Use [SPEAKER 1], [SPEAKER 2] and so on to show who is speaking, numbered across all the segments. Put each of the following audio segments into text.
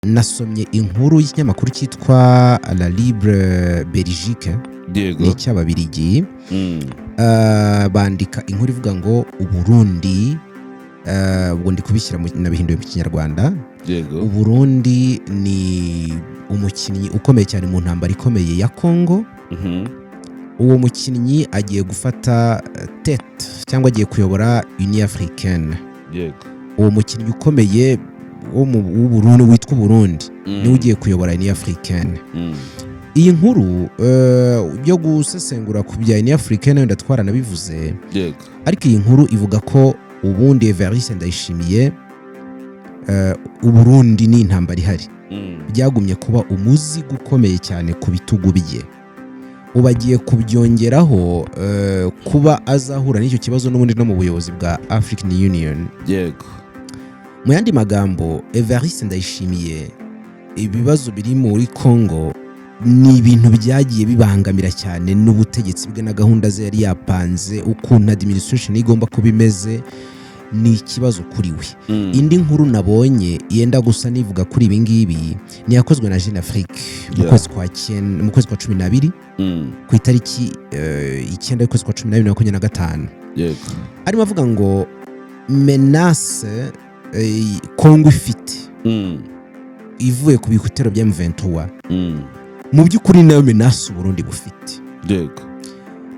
[SPEAKER 1] Nasomye inkuru y'ikinyamakuru cyitwa La Libre Belgique, ni icy'Ababirigi. Bandika inkuru ivuga ngo Uburundi, ubwo ndi kubishyira nabihinduye mu Kinyarwanda. Uburundi ni umukinnyi ukomeye cyane mu ntambara ikomeye ya Congo. Uwo mukinnyi agiye gufata tête cyangwa agiye kuyobora Union Africaine. Uwo mukinnyi ukomeye wo mu w'Uburundi witwa Uburundi niwe ugiye kuyobora Union Africaine. Iyi nkuru yo gusesengura ku bya Union Africaine wenda twaranabivuze, ariko iyi nkuru ivuga ko ubundi Evariste Ndayishimiye, Uburundi ni intambara ihari, byagumye kuba umuzigo ukomeye cyane ku bitugu bye. Ubu agiye kubyongeraho kuba azahura n'icyo kibazo n'ubundi no mu buyobozi bwa African Union. Mu yandi magambo, Evariste Ndayishimiye, ibibazo biri muri Congo ni ibintu byagiye bibangamira cyane n'ubutegetsi bwe na gahunda ze yari yapanze, ukuntu administration igomba kuba imeze, ni ikibazo kuri we. Indi nkuru nabonye yenda gusa nivuga kuri ibi ngibi ni yakozwe na Jeune Afrique mu kwezi kwa cyenda, mu kwezi kwa 12, ku itariki 9 y'ukwezi kwa 12 2025. Arimo avuga ngo menace Congo ifite ivuye ku bitero bya M23, mu by'ukuri nayo menace Uburundi bufite.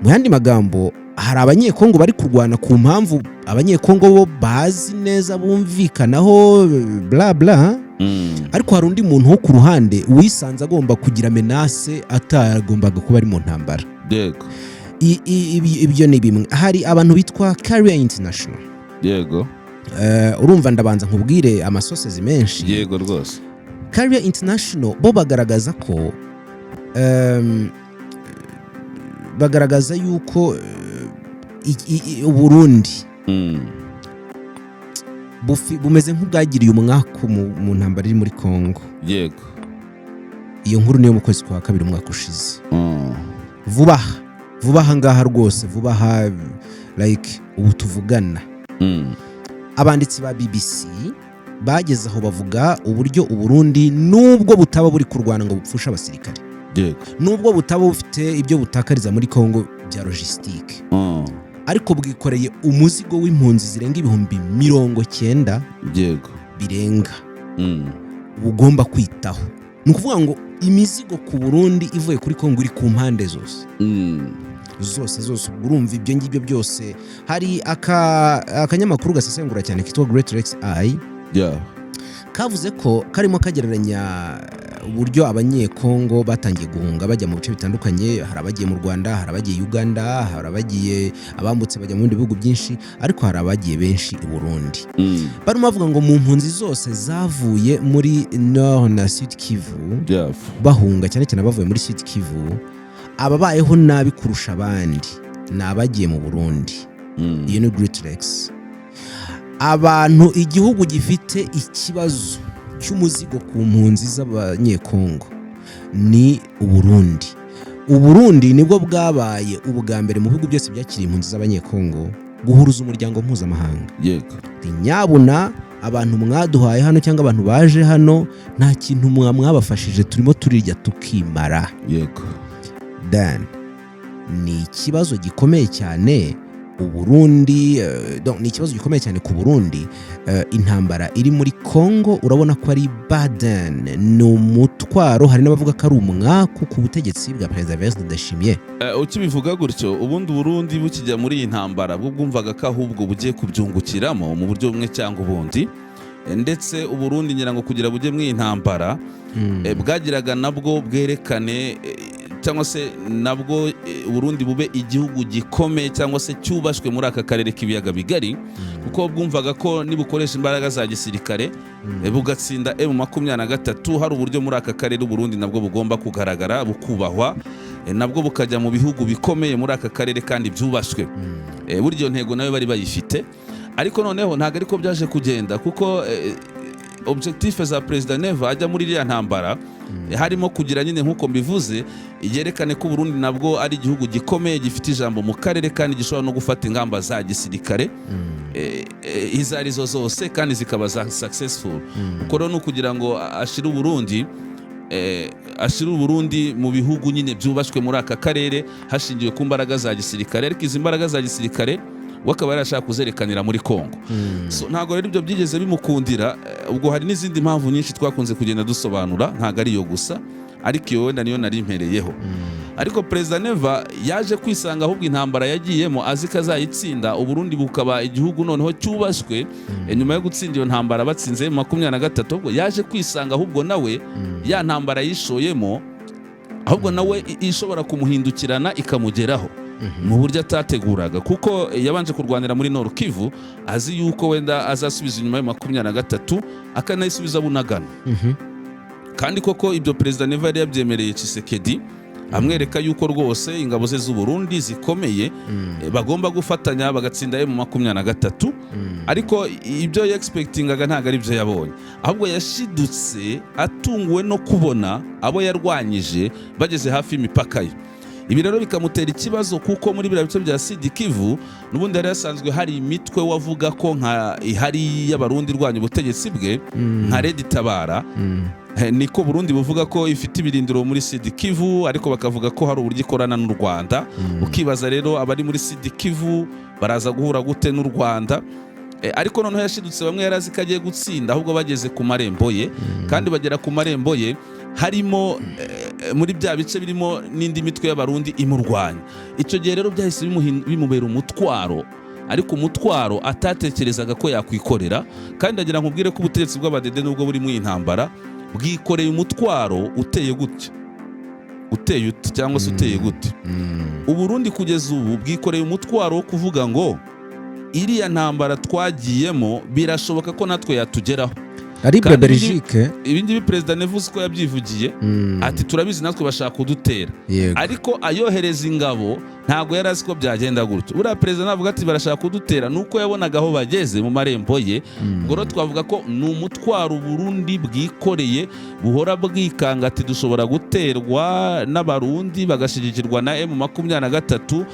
[SPEAKER 1] Mu yandi magambo, hari Abanyekongo bari kurwana ku mpamvu Abanyekongo bo bazi neza, bumvikanaho, bla bla, ariko hari undi muntu wo ku ruhande wisanze agomba kugira menace atagombaga kuba ari mu ntambara. Ibyo ni bimwe. Hari abantu bitwa Carrier International. Urumva ndabanza nkubwire ama sources menshi.
[SPEAKER 2] Yego rwose.
[SPEAKER 1] Carrier International bo bagaragaza ko bagaragaza yuko Uburundi bumeze nk'ubwagiriye umwaku mu ntambara iri muri Congo. Iyo nkuru niyo mu kwezi kwa kabiri umwaka ushize. Vuba aha, vuba aha ngaha rwose, vuba aha, like ubu tuvugana. Abanditsi ba BBC bageze aho bavuga uburyo Uburundi, nubwo butaba buri kurwana ngo bupfushe abasirikare, nubwo butaba bufite ibyo butakariza muri Congo bya logistique, ariko bwikoreye umuzigo w'impunzi zirenga 90,000 birenga bugomba kwitaho. Ni ukuvuga ngo imizigo ku Burundi ivuye kuri Congo iri ku mpande zose, zose zose. Ubwo urumva ibyo ngibyo byose. Hari akanyamakuru gasesengura cyane kitwa Great Lakes Eye kavuze ko karimo kagereranya uburyo Abanyekongo batangiye guhunga bajya mu bice bitandukanye. Hari abagiye mu Rwanda, hari abagiye Uganda, hari abagiye abambutse bajya mu bindi bihugu byinshi, ariko hari abagiye benshi i Burundi. Barimo bavuga ngo mu mpunzi zose zavuye muri Nord na Sud Kivu bahunga, cyane cyane abavuye muri Sud Kivu, ababayeho nabi kurusha abandi ni abagiye mu Burundi. Iyo ni Great Lakes. Abantu igihugu gifite ikibazo cy'umuzigo ku mpunzi z'Abanyekongo ni Uburundi. Uburundi nibwo bwabaye ubwa mbere mu bihugu byose byakiriye impunzi z'Abanyekongo guhuruza umuryango mpuzamahanga. Ati, "Nyabuna abantu mwaduhaye hano cyangwa abantu baje hano, nta kintu mwabafashije, turimo turirya tukimara." Dan ni ikibazo gikomeye cyane Uburundi, donc ni ikibazo gikomeye cyane ku Burundi. Intambara iri muri Congo urabona ko ari burden, ni umutwaro. Hari n'abavuga ko ari umwaku ku butegetsi bwa Perezida Evariste Ndayishimiye.
[SPEAKER 2] Ukibivuga gutyo, ubundi Burundi bukijya muri iyi ntambara bwo bwumvaga ko ahubwo bugiye kubyungukiramo mu buryo bumwe cyangwa ubundi. Ndetse Uburundi ngira ngo kugira bujye muri iyi ntambara, bwagiraga nabwo bwerekane, cyangwa se nabwo Uburundi bube igihugu gikomeye cyangwa se cyubashywe muri aka karere k'ibiyaga bigari, kuko bwumvaga ko nibukoresha imbaraga za gisirikare, bugatsinda M23, hari uburyo muri aka karere Uburundi nabwo bugomba kugaragara, bukubahwa, nabwo bukajya mu bihugu bikomeye muri aka karere kandi byubashywe. Burya iyo ntego nayo bari bayifite, ariko noneho ntabwo ariko byaje kugenda kuko Objectif za Perezida Neva ajya muri iriya ntambara harimo kugira nyine, nk'uko mbivuze, yerekane ko Burundi nabwo ari igihugu gikomeye, gifite ijambo mu karere, kandi gishobora no gufata ingamba za gisirikare izo arizo zose, kandi zikaba za successful. Uko rero ni ukugira ngo ashire Uburundi mu bihugu nyine byubashywe muri aka karere hashingiwe ku mbaraga za gisirikare. Ariko izi mbaraga za gisirikare we akaba yarashaka kuzerekanira muri Kongo. So, ntabwo rero ibyo byigeze bimukundira. Ubwo hari n'izindi mpamvu nyinshi twakunze kugenda dusobanura, ntabwo ari iyo gusa, ariko iyo wenda niyo nari mpereyeho. Ariko Perezida Neva yaje kwisanga ahubwo intambara yagiyemo azi ko azayitsinda, Uburundi bukaba igihugu noneho cyubashywe. Nyuma yo gutsinda iyo ntambara, batsinze 23, ahubwo yaje kwisanga ahubwo nawe ya ntambara yishoyemo, ahubwo nawe ishobora kumuhindukirana ikamugeraho mu buryo atateguraga, kuko yabanje kurwanira muri Nord Kivu azi yuko wenda azasubiza inyuma ya 23, akanayisubiza Bunagana. Kandi koko ibyo Perezida Neva yari yabyemereye Tshisekedi, amwereka yuko rwose ingabo ze z'u Burundi zikomeye, bagomba gufatanya bagatsinda M23. Ariko ibyo yexpectingaga ntabwo ari byo yabonye, ahubwo yashidutse atunguwe no kubona abo yarwanyije bageze hafi y'imipaka ye. Ibi rero bikamutera ikibazo, kuko muri biriya bice bya Sud Kivu n'ubundi hari hasanzwe hari imitwe wavuga ko nka ihari y'Abarundi irwanya ubutegetsi bwe, nka Red Tabara. Niko Burundi buvuga ko ifite ibirindiro muri Sud Kivu, ariko bakavuga ko hari uburyo ikorana n'u Rwanda. Ukibaza rero, abari muri Sud Kivu baraza guhura gute n'u Rwanda? Ariko noneho yashidutse bamwe yari azi ko agiye gutsinda ahubwo bageze ku marembo ye, kandi bagera ku marembo ye harimo muri bya bice birimo n'indi mitwe y'Abarundi imurwanya. Icyo gihe rero byahise bimubera umutwaro, ariko umutwaro atatekerezaga ko yakwikorera. Kandi ndagira nkubwire ko ubutegetsi bw'Abadede, nubwo buri mu iyi ntambara, bwikoreye umutwaro uteye gutya, uteye ute cyangwa se uteye gute. Uburundi kugeza ubu bwikoreye umutwaro wo kuvuga ngo iriya ntambara twagiyemo birashoboka ko natwe yatugeraho.
[SPEAKER 1] Libre
[SPEAKER 2] Kandi
[SPEAKER 1] Belgique.
[SPEAKER 2] Ibi ngibi Perezida Neva ko yabyivugiye, ati turabizi natwe bashaka kudutera. Ariko ayohereza ingabo ntabwo yari azi ko byagenda gutyo. Buriya perezida navuga ati barashaka kudutera, ni uko yabonaga aho bageze mu marembo ye. Ubwo rero twavuga ko ni umutwaro Uburundi bwikoreye, buhora bwikanga ati dushobora guterwa n'Abarundi bagashyigikirwa na M23.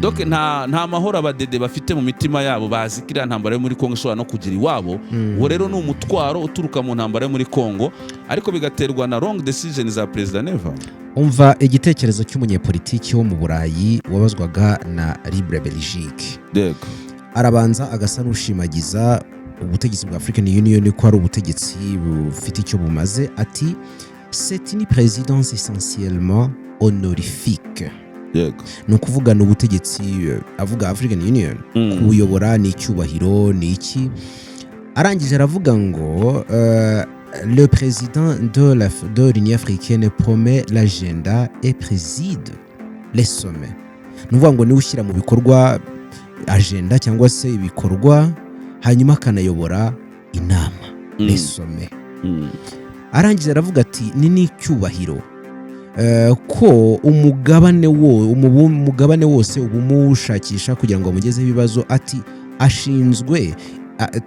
[SPEAKER 2] Donc nta mahoro Abadede bafite mu mitima yabo, bazi ko iriya ntambara yo muri Kongo ishobora no kugira iwabo. Uwo rero ni umutwaro uturuka mu ntambara yo muri Kongo, ariko bigaterwa na wrong decision za Perezida Neva.
[SPEAKER 1] Umva igitekerezo cy'umunyepolitiki wo mu Burayi wabazwaga na Libre Belgique. Arabanza agasa n'ushimagiza ubutegetsi bwa African Union ko ari ubutegetsi bufite icyo bumaze, ati c'est une présidence essentiellement honorifique. Ni ukuvuga ni ubutegetsi, avuga African Union, kuwuyobora ni icyubahiro, ni iki. Arangije aravuga ngo le président de l'Union africaine promeut l'agenda et préside les sommets. Ni ukuvuga ngo niwe ushyira mu bikorwa agenda cyangwa se ibikorwa, hanyuma akanayobora inama, les sommets. Arangije aravuga ati ni n'icyubahiro ko umugabane wose uba umushakisha kugira ngo amugezeho ibibazo, ati ashinzwe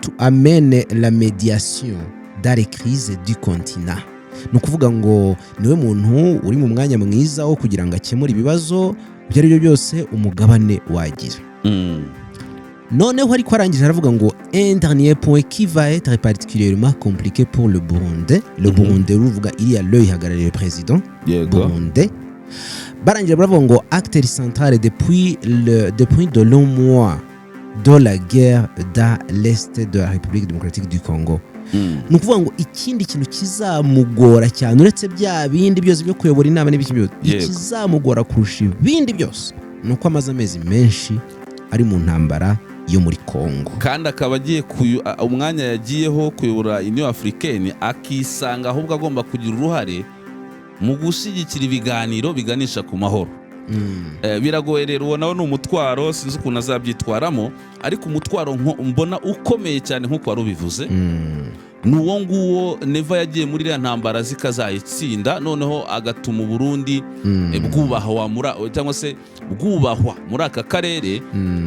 [SPEAKER 1] to amener la médiation dans les crises du continent. Ni ukuvuga ngo niwe muntu uri mu mwanya mwiza wo kugira ngo akemure ibibazo ibyo ari byo byose umugabane wagira. Noneho ariko arangije aravuga ngo un dernier point qui va être particulièrement compliqué pour le Burundi, le Burundi, uruvuga iriya le ihagarariye président Burundi. Barangije baravuga ngo acteur central depuis de longs mois de la guerre dans l'est de la République démocratique du Congo. Ni ukuvuga ngo ikindi kintu kizamugora cyane, uretse bya bindi byose byo kuyobora inama n'ibiki byose, ikizamugora kurusha ibindi byose ni uko amaze amezi menshi ari mu ntambara yo muri Congo.
[SPEAKER 2] Kandi akaba agiye umwanya yagiyeho kuyobora Union africaine, akisanga ahubwo agomba kugira uruhare mu gushyigikira ibiganiro biganisha ku mahoro. Biragoye rero, uwo nawe ni umutwaro, sinzi ukuntu azabyitwaramo. Ariko umutwaro mbona ukomeye cyane, nk'uko wari ubivuze, ni uwo nguwo. Neva yagiye muri iriya ntambara azi ko azayitsinda, noneho agatuma Uburundi bwubahwa cyangwa se bwubahwa muri aka karere.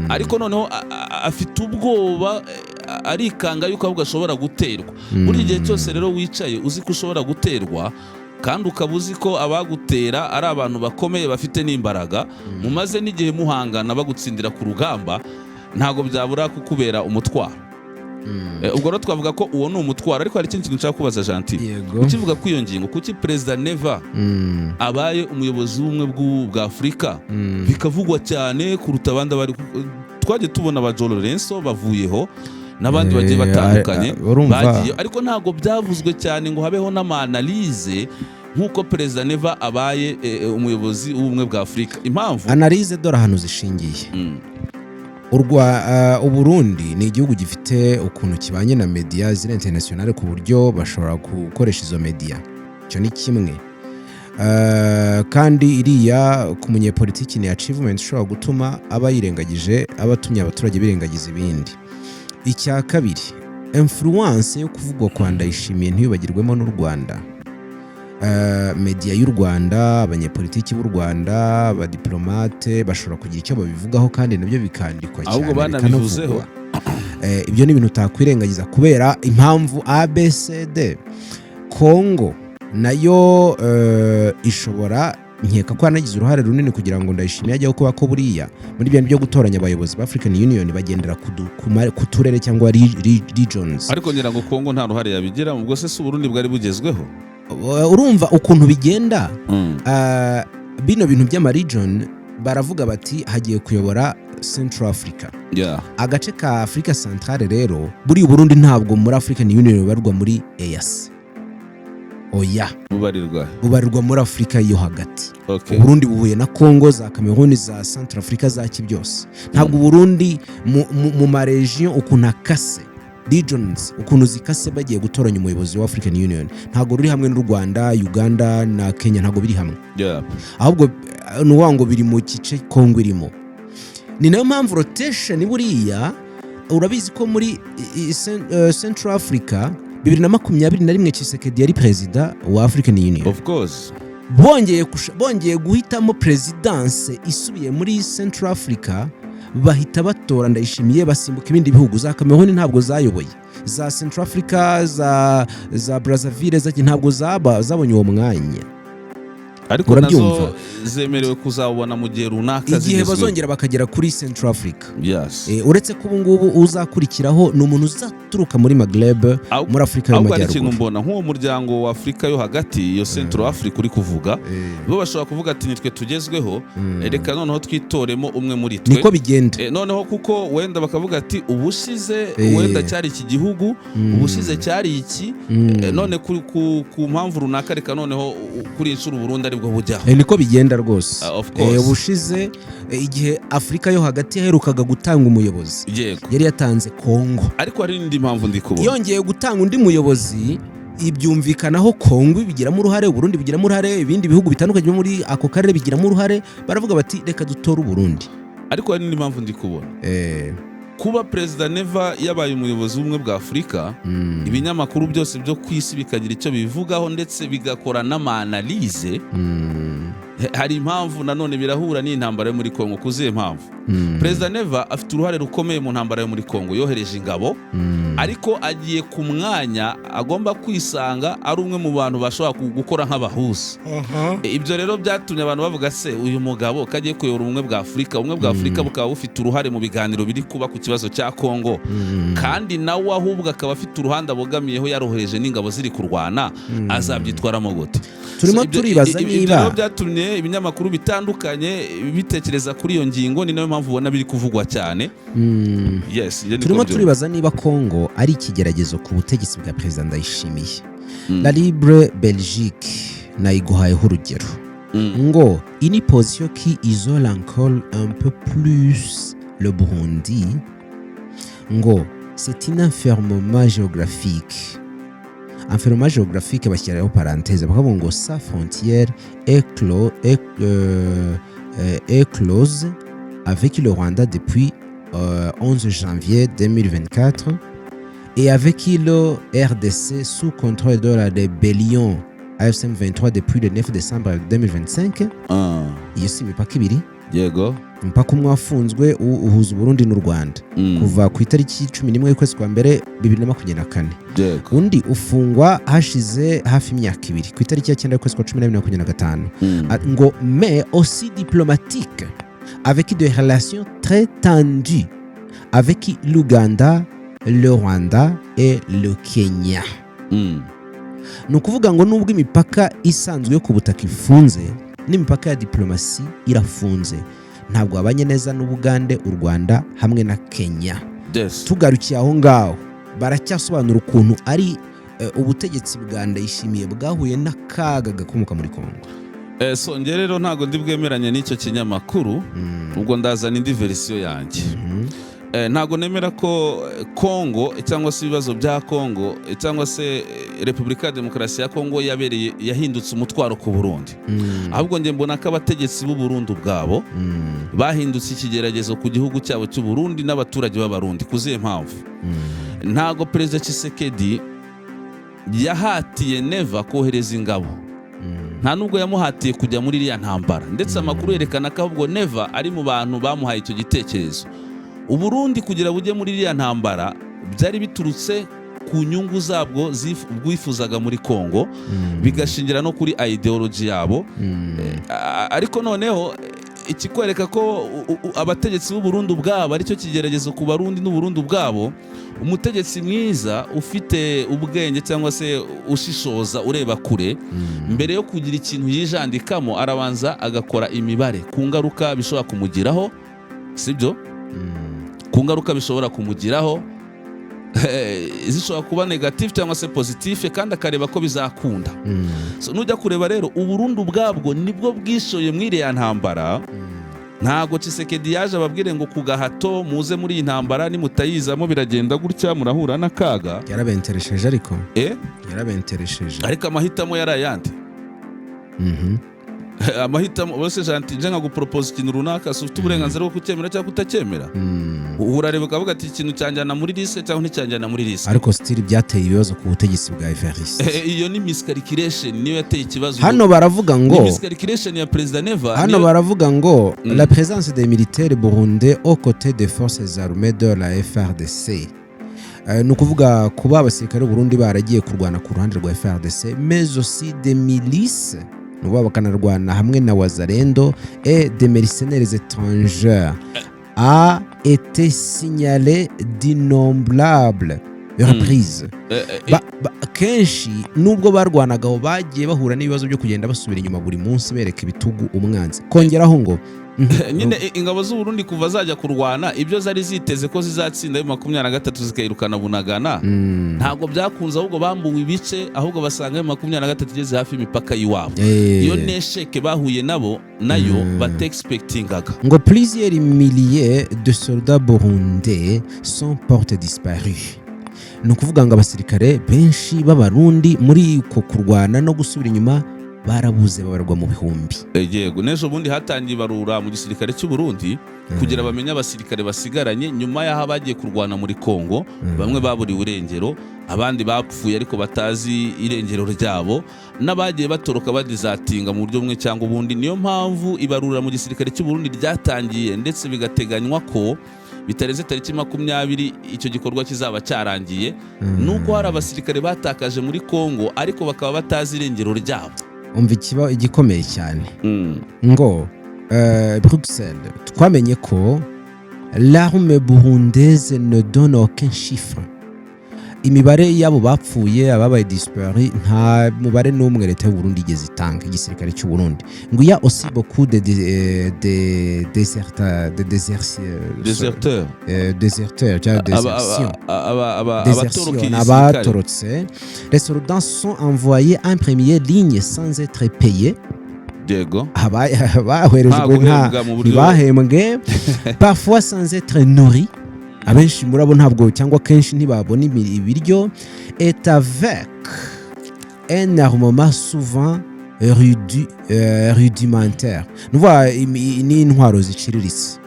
[SPEAKER 2] Ariko noneho afite ubwoba. Arikanga yuko ahubwo ashobora guterwa. Buri gihe cyose rero wicaye uzi ko ushobora guterwa, kandi ukaba uzi ko abagutera ari abantu bakomeye, bafite n'imbaraga, mumaze n'igihe muhangana, bagutsindira ku rugamba, ntabwo byabura kukubera umutwaro. Ubwo rero twavuga ko uwo ni umutwaro. Ariko hari ikindi kintu nshaka kubaza, Gentil.
[SPEAKER 1] Yego.
[SPEAKER 2] Ukivuga kuri iyo ngingo, kuki Perezida Neva abaye umuyobozi w'ubumwe bwa Afurika bikavugwa cyane kuruta abandi bari? Twagiye tubona ba João Lourenço bavuyeho n'abandi bagiye batandukanye
[SPEAKER 1] urumva.
[SPEAKER 2] bagiye, ariko ntabwo byavuzwe cyane ngo habeho n'ama analyse nk'uko Perezida Neva abaye umuyobozi w'ubumwe bwa Afurika. Impamvu?
[SPEAKER 1] Analyse dore ahantu zishingiye. Uburundi ni igihugu gifite ukuntu kibanye na media ziri international, ku buryo bashobora gukoresha izo media. Icyo ni kimwe. Kandi iriya ku munyepolitiki ni achievement ishobora gutuma aba yirengagije, aba atumye abaturage birengagiza ibindi. Icya kabiri, influence yo kuvugwa kwa Ndayishimiye, ntiyubagirwemo n'u Rwanda. Media y'u Rwanda, abanyepolitiki b'u Rwanda, abadiplomate bashobora kugira icyo babivugaho, kandi nabyo bikandikwa
[SPEAKER 2] Ahubwo
[SPEAKER 1] cyane,
[SPEAKER 2] banabivuzeho.
[SPEAKER 1] bikanavugwa. Ibyo ni ibintu utakwirengagiza kubera impamvu ABCD. Kongo nayo ishobora, nkeka ko yanagize uruhare runini kugira ngo Ndayishimiye ajyeho, kuba ko buriya muri bya byo gutoranya abayobozi ba African Union bagendera ku turere cyangwa regions.
[SPEAKER 2] Ariko ngira ngo Kongo nta ruhare yabigira. Ubwo se si Uburundi bwari bugezweho?
[SPEAKER 1] Urumva ukuntu bigenda, bino bintu by'ama region, baravuga bati hagiye kuyobora Central Africa, agace ka Africa Centrale. Rero buriya Uburundi ntabwo muri African Union bubarirwa muri EAC, oya.
[SPEAKER 2] Bubarirwa?
[SPEAKER 1] Bubarirwa muri Afurika yo hagati. Uburundi buhuye na Congo, za Cameroon, za Central Africa, za ki byose. Ntabwo Uburundi mu ma region ukuntu akase, regions ukuntu zikase, bagiye gutoranya umuyobozi wa African Union, ntabwo ruri hamwe n'u Rwanda, Uganda na Kenya, ntabwo biri hamwe. Ahubwo ni ukuvuga ngo biri mu gice Kongo irimo. Ni nayo mpamvu rotation buriya, urabizi ko muri Central Africa 2021 Tshisekedi yari perezida wa African Union.
[SPEAKER 2] Of course.
[SPEAKER 1] Bongeye guhitamo perezidanse isubiye muri Central Africa, bahita batora Ndayishimiye, basimbuka ibindi bihugu. Za Cameroon ntabwo zayoboye, za Central Africa, za Brazzaville, ntabwo zabonye uwo mwanya.
[SPEAKER 2] Ariko
[SPEAKER 1] Urabyumva?
[SPEAKER 2] nazo zemerewe kuzawubona mu gihe runaka
[SPEAKER 1] Igihe
[SPEAKER 2] zigezweho.
[SPEAKER 1] bazongera bakagera kuri Central Africa. Uretse ko ubu ngubu uzakurikiraho ni umuntu uzaturuka muri Maghreb, muri Afurika
[SPEAKER 2] Ahubwo hari ikintu
[SPEAKER 1] y'Amajyaruguru.
[SPEAKER 2] mbona, nk'uwo muryango wa Afurika yo hagati, iyo Central Africa uri kuvuga, bo bashobora kuvuga ati nitwe tugezweho, reka noneho twitoremo umwe muri twe.
[SPEAKER 1] Niko bigenda.
[SPEAKER 2] Noneho kuko wenda bakavuga ati ubushize wenda cyari iki gihugu, ubushize cyari iki, none ku mpamvu runaka reka noneho kuri iyi nshuro Burundi aribwo bujyaho.
[SPEAKER 1] Niko bigenda rwose.
[SPEAKER 2] Ah, of course.
[SPEAKER 1] Ubushize igihe Afurika yo hagati yaherukaga gutanga umuyobozi, yari yatanze Kongo.
[SPEAKER 2] Ariko hari n'indi mpamvu ndi kubona.
[SPEAKER 1] Yongeye gutanga undi muyobozi, ibyumvikanaho, Kongo bigiramo uruhare, Uburundi bigiramo uruhare, ibindi bihugu bitandukanye byo muri ako karere bigiramo uruhare, baravuga bati reka dutore Uburundi.
[SPEAKER 2] Ariko hari n'indi mpamvu ndi kubona. Kuba Perezida Neva yabaye umuyobozi w'ubumwe bwa Afurika, ibinyamakuru byose byo ku isi bikagira icyo bivugaho, ndetse bigakora n'ama analyse, hari impamvu nanone birahura n'intambara yo muri Kongo. Ku zihe mpamvu? Perezida Neva afite uruhare rukomeye mu ntambara yo muri Kongo, yohereje ingabo, ariko agiye ku mwanya agomba kwisanga ari umwe mu bantu bashobora gukora nk'abahuza. Ibyo rero byatumye abantu bavuga: se uyu mugabo ko agiye kuyobora ubumwe bwa Afurika, ubumwe bwa Afurika bukaba bufite uruhare mu biganiro biri kuba ku kibazo cya Kongo, kandi nawe ahubwo akaba afite uruhande abogamiyeho, yarohereje n'ingabo ziri kurwana, azabyitwaramo gute?
[SPEAKER 1] Turimo
[SPEAKER 2] So,
[SPEAKER 1] turibaza
[SPEAKER 2] ibyo
[SPEAKER 1] niba
[SPEAKER 2] rero byatumye ibinyamakuru bitandukanye bitekereza kuri iyo ngingo, ni nayo mpamvu ubona biri kuvugwa cyane. Yes, ibyo niko
[SPEAKER 1] Turimo
[SPEAKER 2] mbyumva.
[SPEAKER 1] turibaza niba Kongo ari ikigeragezo ku butegetsi bwa Perezida Ndayishimiye. La Libre Belgique nayiguhayeho urugero, ngo une position qui isole encore un peu plus le Burundi, ngo c'est un enfermement géographique. Enfermement géographique, bashyiraho parenthèse, bakavuga ngo sa frontière est close avec le Rwanda depuis 11 janvier 2024 et avec le RDC sous contrôle de la rébellion AFC/M23 depuis le 9 décembre 2025. Iyo si imipaka ibiri?
[SPEAKER 2] Yego.
[SPEAKER 1] Umupaka umwe wafunzwe uhuza Uburundi n'u Rwanda kuva ku itariki 11 y'ukwezi kwa mbere 2024. Undi ufungwa hashize hafi imyaka 2, ku itariki ya 9 y'ukwezi kwa 12 2025. Ngo mais aussi diplomatique, avec des relations très tendues avec l'Ouganda, le Rwanda et le Kenya. Ni ukuvuga ngo nubwo imipaka isanzwe yo ku butaka ifunze, n'imipaka ya diplomasi irafunze. Ntabwo babanye neza n'Ubugande, u Rwanda hamwe na Kenya. Tugarukiye aho ngaho, baracyasobanura ukuntu ari ubutegetsi bwa Ndayishimiye bwahuye n'akaga gakomoka muri Kongo.
[SPEAKER 2] So njye rero ntabwo ndi bwemeranye n'icyo kinyamakuru. Ubwo ndazana indi version yanjye. Ntabwo nemera ko Kongo cyangwa se ibibazo bya Kongo cyangwa se Repubulika ya Demokarasi ya Kongo yabereye, yahindutse umutwaro ku Burundi. Ahubwo njye mbona ko abategetsi b'u Burundi ubwabo bahindutse ikigeragezo ku gihugu cyabo cy'u Burundi n'abaturage b'Abarundi. Ku zihe mpamvu? Ntabwo Perezida Tshisekedi yahatiye Neva kohereza ingabo. Nta nubwo yamuhatiye kujya muri iriya ntambara. Ndetse amakuru yerekana ko ahubwo Neva ari mu bantu bamuhaye icyo gitekerezo. Uburundi kugira bujye muri iriya ntambara byari biturutse ku nyungu zabwo bwifuzaga muri Kongo, bigashingira no kuri ideology yabo. Ariko noneho ikikwereka ko abategetsi b'u Burundi ubwabo aricyo kigeragezo ku Barundi n'u Burundi ubwabo, umutegetsi mwiza ufite ubwenge cyangwa se ushishoza, ureba kure, mbere yo kugira ikintu yijandikamo arabanza agakora imibare ku ngaruka bishobora kumugiraho, sibyo? Ku ngaruka bishobora kumugiraho, zishobora kuba négatif cyangwa se positif, kandi akareba ko bizakunda. So, nujya kureba rero, Uburundi ubwabwo nibwo bwishoye muri iriya ntambara. Ntago Tshisekedi yaje ababwire ngo ku gahato muze muri iyi ntambara, nimutayizamo biragenda gutya, murahura n'akaga.
[SPEAKER 1] Yarabenteresheje ariko.
[SPEAKER 2] Eh?
[SPEAKER 1] Yarabenteresheje.
[SPEAKER 2] Ariko amahitamo yari ayandi. Amahitamo bose janti nje nkaguporopoza ikintu runaka, si ufite uburenganzira bwo kucyemera cyangwa kutacyemera? Urareba ukavuga ati ikintu cyanjyana muri risque cyangwa nticyanjyana muri risque.
[SPEAKER 1] Ariko still byateye ibibazo ku butegetsi bwa Evariste.
[SPEAKER 2] Iyo ni miscalculation, niyo yateye ikibazo.
[SPEAKER 1] Hano baravuga
[SPEAKER 2] Ni
[SPEAKER 1] ngo
[SPEAKER 2] miscalculation ya Perezida Neva.
[SPEAKER 1] Hano baravuga ngo la présence des militaires burundais aux côtés des forces armées de la FARDC, ni ukuvuga kuba abasirikare b'u Burundi baragiye kurwana ku ruhande rwa FARDC, mais aussi des milices, ni ukuvuga bakanarwana hamwe na Wazalendo, et des mercenaires étrangers, a été signalé d'innombrables reprises. Kenshi nubwo barwanagaho, bagiye bahura n'ibibazo byo kugenda basubira inyuma buri munsi, bereka ibitugu umwanzi. Kongeraho ngo
[SPEAKER 2] Nyine ingabo z'u Burundi kuva zajya kurwana, ibyo zari ziteze ko zizatsinda ayo 23 zikayirukana Bunagana, ntabwo byakunze. Ahubwo bambuwe ibice, ahubwo basanga ayo 23 igeze hafi y'imipaka y'iwabo. Iyo ni échec bahuye nabo nayo batexpectingaga.
[SPEAKER 1] Ngo plusieurs milliers de soldats burundais sont portés disparus, ni ukuvuga ngo abasirikare benshi b'Abarundi muri uko kurwana no gusubira inyuma barabuze, babarwa mu bihumbi.
[SPEAKER 2] Yego, n'ejo bundi hatangiye ibarura mu gisirikare cy'u Burundi kugira bamenye abasirikare basigaranye nyuma y'aho bagiye kurwana muri Kongo. Bamwe baburiwe irengero, abandi bapfuye ariko batazi irengero ryabo, n'abagiye batoroka badesertinga mu buryo bumwe cyangwa ubundi. Niyo mpamvu ibarura mu gisirikare cy'u Burundi ryatangiye, ndetse bigateganywa ko bitarenze tariki 20 icyo gikorwa kizaba cyarangiye, nuko hari abasirikare batakaje muri Kongo ariko bakaba batazi irengero ryabo.
[SPEAKER 1] Umva ikiba igikomeye cyane, ngo Bruxelles twamenye ko l'armée burundaise ne donne aucun chiffre, imibare y'abo bapfuye, ababaye disparu, nta mubare n'umwe leta y'u Burundi igeze itanga, igisirikare cy'u Burundi. Ngo il y a aussi beaucoup de
[SPEAKER 2] Déserteur.
[SPEAKER 1] Déserteurs cyangwa désertion. Désertion.
[SPEAKER 2] Abatoroka igisirikare.
[SPEAKER 1] Abatorotse. Les soldats sont envoyés en première ligne sans être payés. Baherejwe
[SPEAKER 2] Nta
[SPEAKER 1] nta
[SPEAKER 2] guhembwa mu buryo
[SPEAKER 1] ntibahembwe, parfois sans être nourris, abenshi muri abo ntabwo cyangwa kenshi ntibabona ibiryo, et avec un armement souvent rudimentaire, ni ukuvuga n'intwaro ziciriritse.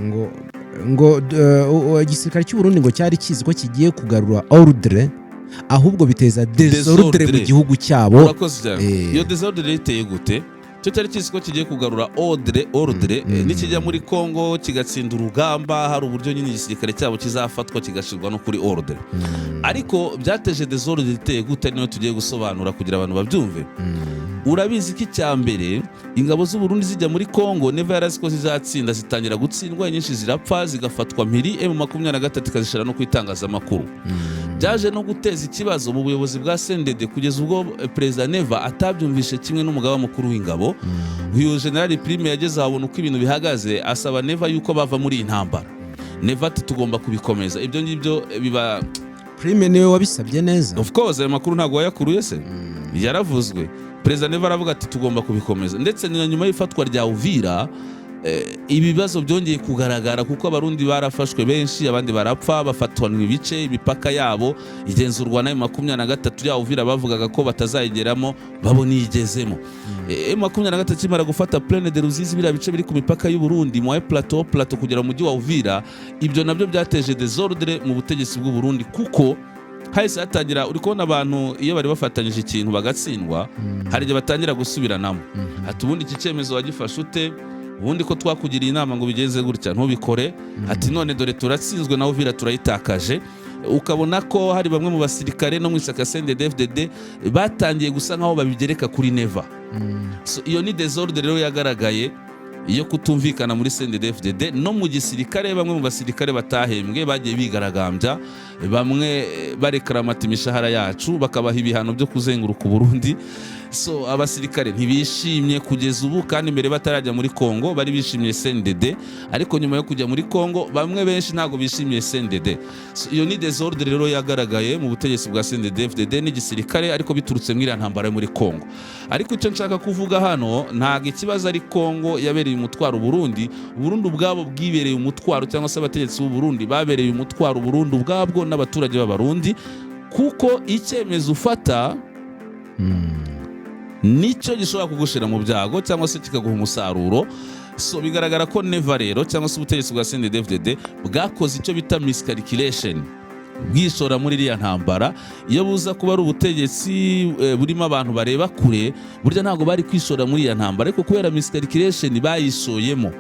[SPEAKER 1] Ngo ngo igisirikare cy'u Burundi ngo cyari kizi ko kigiye kugarura ordre. Ahubwo biteza désordre mu
[SPEAKER 2] Désordre.
[SPEAKER 1] gihugu cyabo.
[SPEAKER 2] Urakoze cyane. Iyo désordre rero iteye gute? Cyo cyari kizi ko kigiye kugarura ordre nikijya muri Congo kigatsinda urugamba, hari uburyo nyine igisirikare cyabo kizafatwa kigashyirwa no kuri ordre. Ariko byateje désordre iteye gute? Niyo tugiye gusobanura kugira abantu babyumve. Urabizi ko icya mbere, ingabo z'u Burundi zijya muri Congo, Neva yarazi ko zizatsinda. Zitangira gutsindwa, nyinshi zirapfa, zigafatwa mpiri, M23 ikazishyira no ku itangazamakuru. Byaje no guteza ikibazo mu buyobozi bwa CNDD, kugeza ubwo Perezida Neva atabyumvishe kimwe n'umugaba mukuru w'ingabo. Uyu General Prime yageze ahabona uko ibintu bihagaze, asaba Neva yuko bava muri iyi ntambara. Neva ati: "Tugomba kubikomeza." Ibyo ngibyo biba
[SPEAKER 1] Prime niwe wabisabye neza?
[SPEAKER 2] Of course, ayo makuru ntabwo wayakuruye se? Yaravuzwe. Perezida Neva aravuga ati: "Tugomba kubikomeza." Ndetse na nyuma y'ifatwa rya Uvira, ibibazo byongeye kugaragara, kuko Abarundi barafashwe benshi, abandi barapfa, bafatwanwa ibice, imipaka yabo igenzurwa na M23. Ya Uvira bavugaga ko batazayigeramo, babona iyigezemo. M23 ikimara gufata Plaine de Ruzizi, biriya bice biri ku mipaka y'u Burundi, Moyen Plateau, Plateau kugera mu mujyi wa Uvira, ibyo nabyo byateje désordre mu butegetsi bw'u Burundi, kuko hahise hatangira, uri kubona abantu iyo bari bafatanyije ikintu bagatsindwa, hari igihe batangira gusubiranamo, ati: "Ubundi iki cyemezo wagifashe ute? Ubundi ko twakugiriye inama ngo bigenze gutya ntubikore?" Ati: "None dore turatsinzwe, nawe Uvira turayitakaje." Ukabona ko hari bamwe mu basirikare no mu ishyaka CNDD-FDD batangiye gusa nkaho babigereka kuri Neva. So, iyo ni désordre rero yagaragaye iyo kutumvikana muri CNDD-FDD no mu gisirikare. Bamwe mu basirikare batahembwe bagiye bigaragambya, bamwe barekaramata imishahara yacu, bakabaha ibihano byo kuzenguruka Uburundi. So abasirikare ntibishimye kugeza ubu, kandi mbere batarajya muri Congo bari bishimiye CNDD, ariko nyuma yo kujya muri Congo bamwe benshi ntabwo bishimiye CNDD. So, iyo ni désordre rero yagaragaye mu butegetsi bwa CNDD-FDD n'igisirikare, ariko biturutse muri iriya ntambara yo muri Congo. Ariko icyo nshaka kuvuga hano, ntabwo ikibazo ari Congo yabereye umutwaro Burundi. Burundi ubwabo bwibereye umutwaro, cyangwa se abategetsi b'u Burundi babereye umutwaro Burundi ubwabwo n'abaturage b'Abarundi, kuko icyemezo ufata nicyo gishobora kugushira mu byago cyangwa se kikaguha umusaruro. So bigaragara ko Neva rero, cyangwa se ubutegetsi bwa CNDD-FDD, bwakoze icyo bita miscalculation bwishora muri iriya ntambara. Iyo buza kuba ari ubutegetsi burimo abantu bareba kure, burya ntabwo bari kwishora muri iriya ntambara, ariko kubera miscalculation bayishoyemo.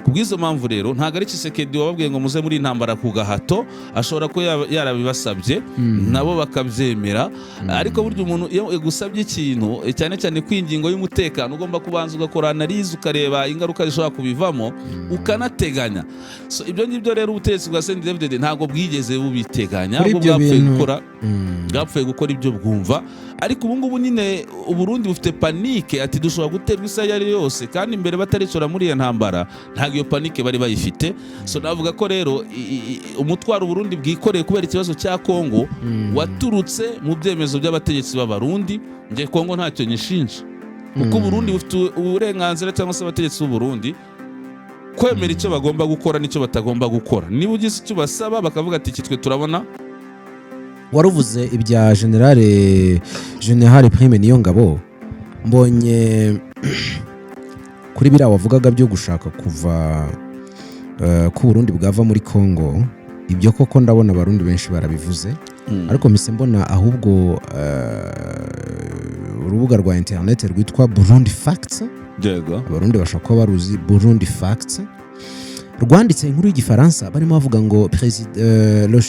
[SPEAKER 2] Ku bw'izo mpamvu rero, ntabwo ari Tshisekedi wababwiye ngo muze muri iyi ntambara ku gahato. Ashobora kuba yarabibasabye nabo bakabyemera, ariko burya umuntu iyo agusabye ikintu, cyane cyane ku ingingo y'umutekano, ugomba kubanza ugakora analyse, ukareba ingaruka zishobora kubivamo, ukanateganya. So ibyo ngibyo rero ubutegetsi bwa CNDD-FDD ntabwo bwigeze bubiteganya.
[SPEAKER 1] Kuri
[SPEAKER 2] bwo
[SPEAKER 1] ibyo
[SPEAKER 2] bwapfuye
[SPEAKER 1] bintu-
[SPEAKER 2] gukora bwapfuye gukora ibyo bwumva. Ariko ubu ngubu nyine Uburundi bufite panique, ati: "Dushobora guterwa isaha iyo ari yo yose." Kandi mbere batarishora muri iyo ntambara ntabwo iyo panique bari bayifite. So navuga ko rero umutwaro Uburundi bwikoreye kubera ikibazo cya Kongo waturutse mu byemezo by'abategetsi b'Abarundi. Njye Kongo ntacyo nyishinja, kuko Uburundi bufite uburenganzira, cyangwa se abategetsi b'Uburundi, kwemera icyo bagomba gukora n'icyo batagomba gukora. Niba ugize icyo basaba bakavuga ati: "Iki twe turabona."
[SPEAKER 1] Waruvuze ibya Général Prime Niyongabo. Mbonye kuri biriya wavugaga byo gushaka kuva ko Burundi bwava muri Congo, ibyo koko ndabona Abarundi benshi barabivuze, ariko mpise mbona ahubwo urubuga rwa interineti rwitwa Burundi Facts. Abarundi bashobora kuba baruzi. Burundi Facts rwanditse inkuru y'igifaransa, barimo bavuga ngo le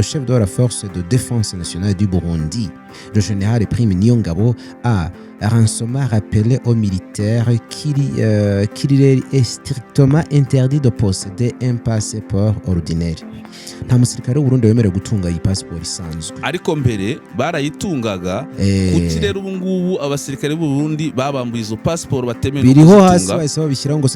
[SPEAKER 1] chef de la force de défense nationale du Burundi, le général Prime Niyongabo, a récemment rappelé aux militaires qu'il leur est strictement interdit de posséder un passeport ordinaire. Nta musirikare w'Uburundi wemerewe gutunga iyi pasiporo isanzwe.
[SPEAKER 2] Ariko mbere barayitungaga. Kuki rero ubu ngubu abasirikare b'u Burundi babambuye izo pasiporo batemewe no
[SPEAKER 1] Biriho hasi.
[SPEAKER 2] kuzitunga?
[SPEAKER 1] Bahise babishyiraho ngo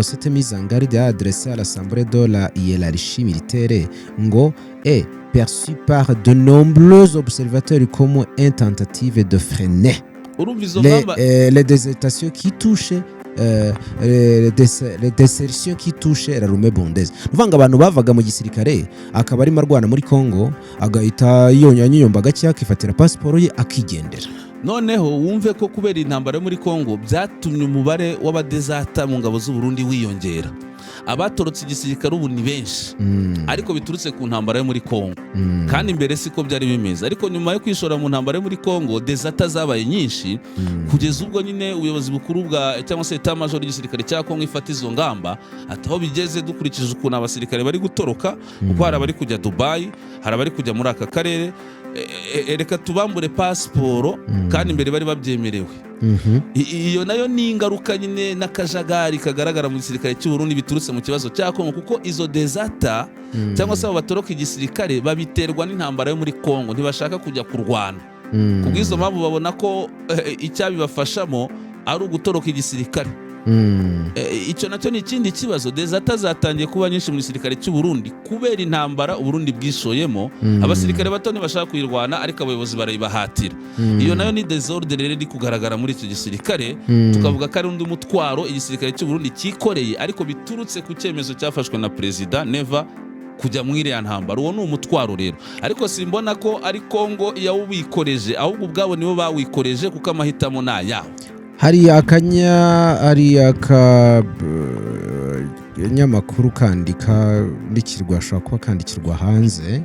[SPEAKER 1] cette mise en garde adressée à l'Assemblée de la hiérarchie militaire ngo est perçue par de nombreux observateurs comme une tentative de freiner
[SPEAKER 2] Urumva izo ngamba
[SPEAKER 1] les désertions qui touchent les désertions qui touchent l'armée burundaise. Ni ukuvuga ngo abantu bavaga mu gisirikare, akaba arimo arwana muri Congo, agahita yiyomba gake, akifatira pasiporo ye akigendera.
[SPEAKER 2] Noneho wumve ko kubera intambara yo muri Kongo byatumye umubare w'abadezata mu ngabo z'u Burundi wiyongera. Abatorotse igisirikare ubu ni benshi, ariko biturutse ku ntambara yo muri Kongo. Kandi mbere siko byari bimeze, ariko nyuma yo kwishora mu ntambara yo muri Kongo, dezata zabaye nyinshi, kugeza ubwo nyine ubuyobozi bukuru bwa, cyangwa se état major y'igisirikare cya Kongo, ifata izo ngamba, ati aho bigeze, dukurikije ukuntu abasirikare bari gutoroka, kuko hari abari kujya Dubai, hari abari kujya muri aka karere, reka tubambure pasiporo, kandi mbere bari babyemerewe. Iyo nayo ni ingaruka nyine n'akajagari kagaragara mu gisirikare cy'u Burundi biturutse mu kibazo cya Kongo, kuko izo dezata, cyangwa se abo batoroka igisirikare, babiterwa n'intambara yo muri Kongo, ntibashaka kujya kurwana. Kubw'izo mpamvu babona ko icyabibafashamo ari ugutoroka igisirikare. Icyo nacyo ni ikindi kibazo. Dezata zatangiye kuba nyinshi mu gisirikare cy'u Burundi kubera intambara Uburundi bwishoyemo. Abasirikare bato ntibashaka kuyirwana, ariko abayobozi barayibahatira. Iyo nayo ni désordre rero iri kugaragara muri icyo gisirikare, tukavuga ko ari undi mutwaro igisirikare cy'u Burundi cyikoreye, ariko biturutse ku cyemezo cyafashwe na Perezida Neva kujya muri iriya ntambara. Uwo ni umutwaro rero, ariko simbona ko ari Kongo yawubikoreje, ahubwo ubwabo nibo bawikoreje, kuko amahitamo ni ayabo.
[SPEAKER 1] Hari akanya, hari akanyamakuru kandi kandikirwa, ashobora kuba kandikirwa hanze,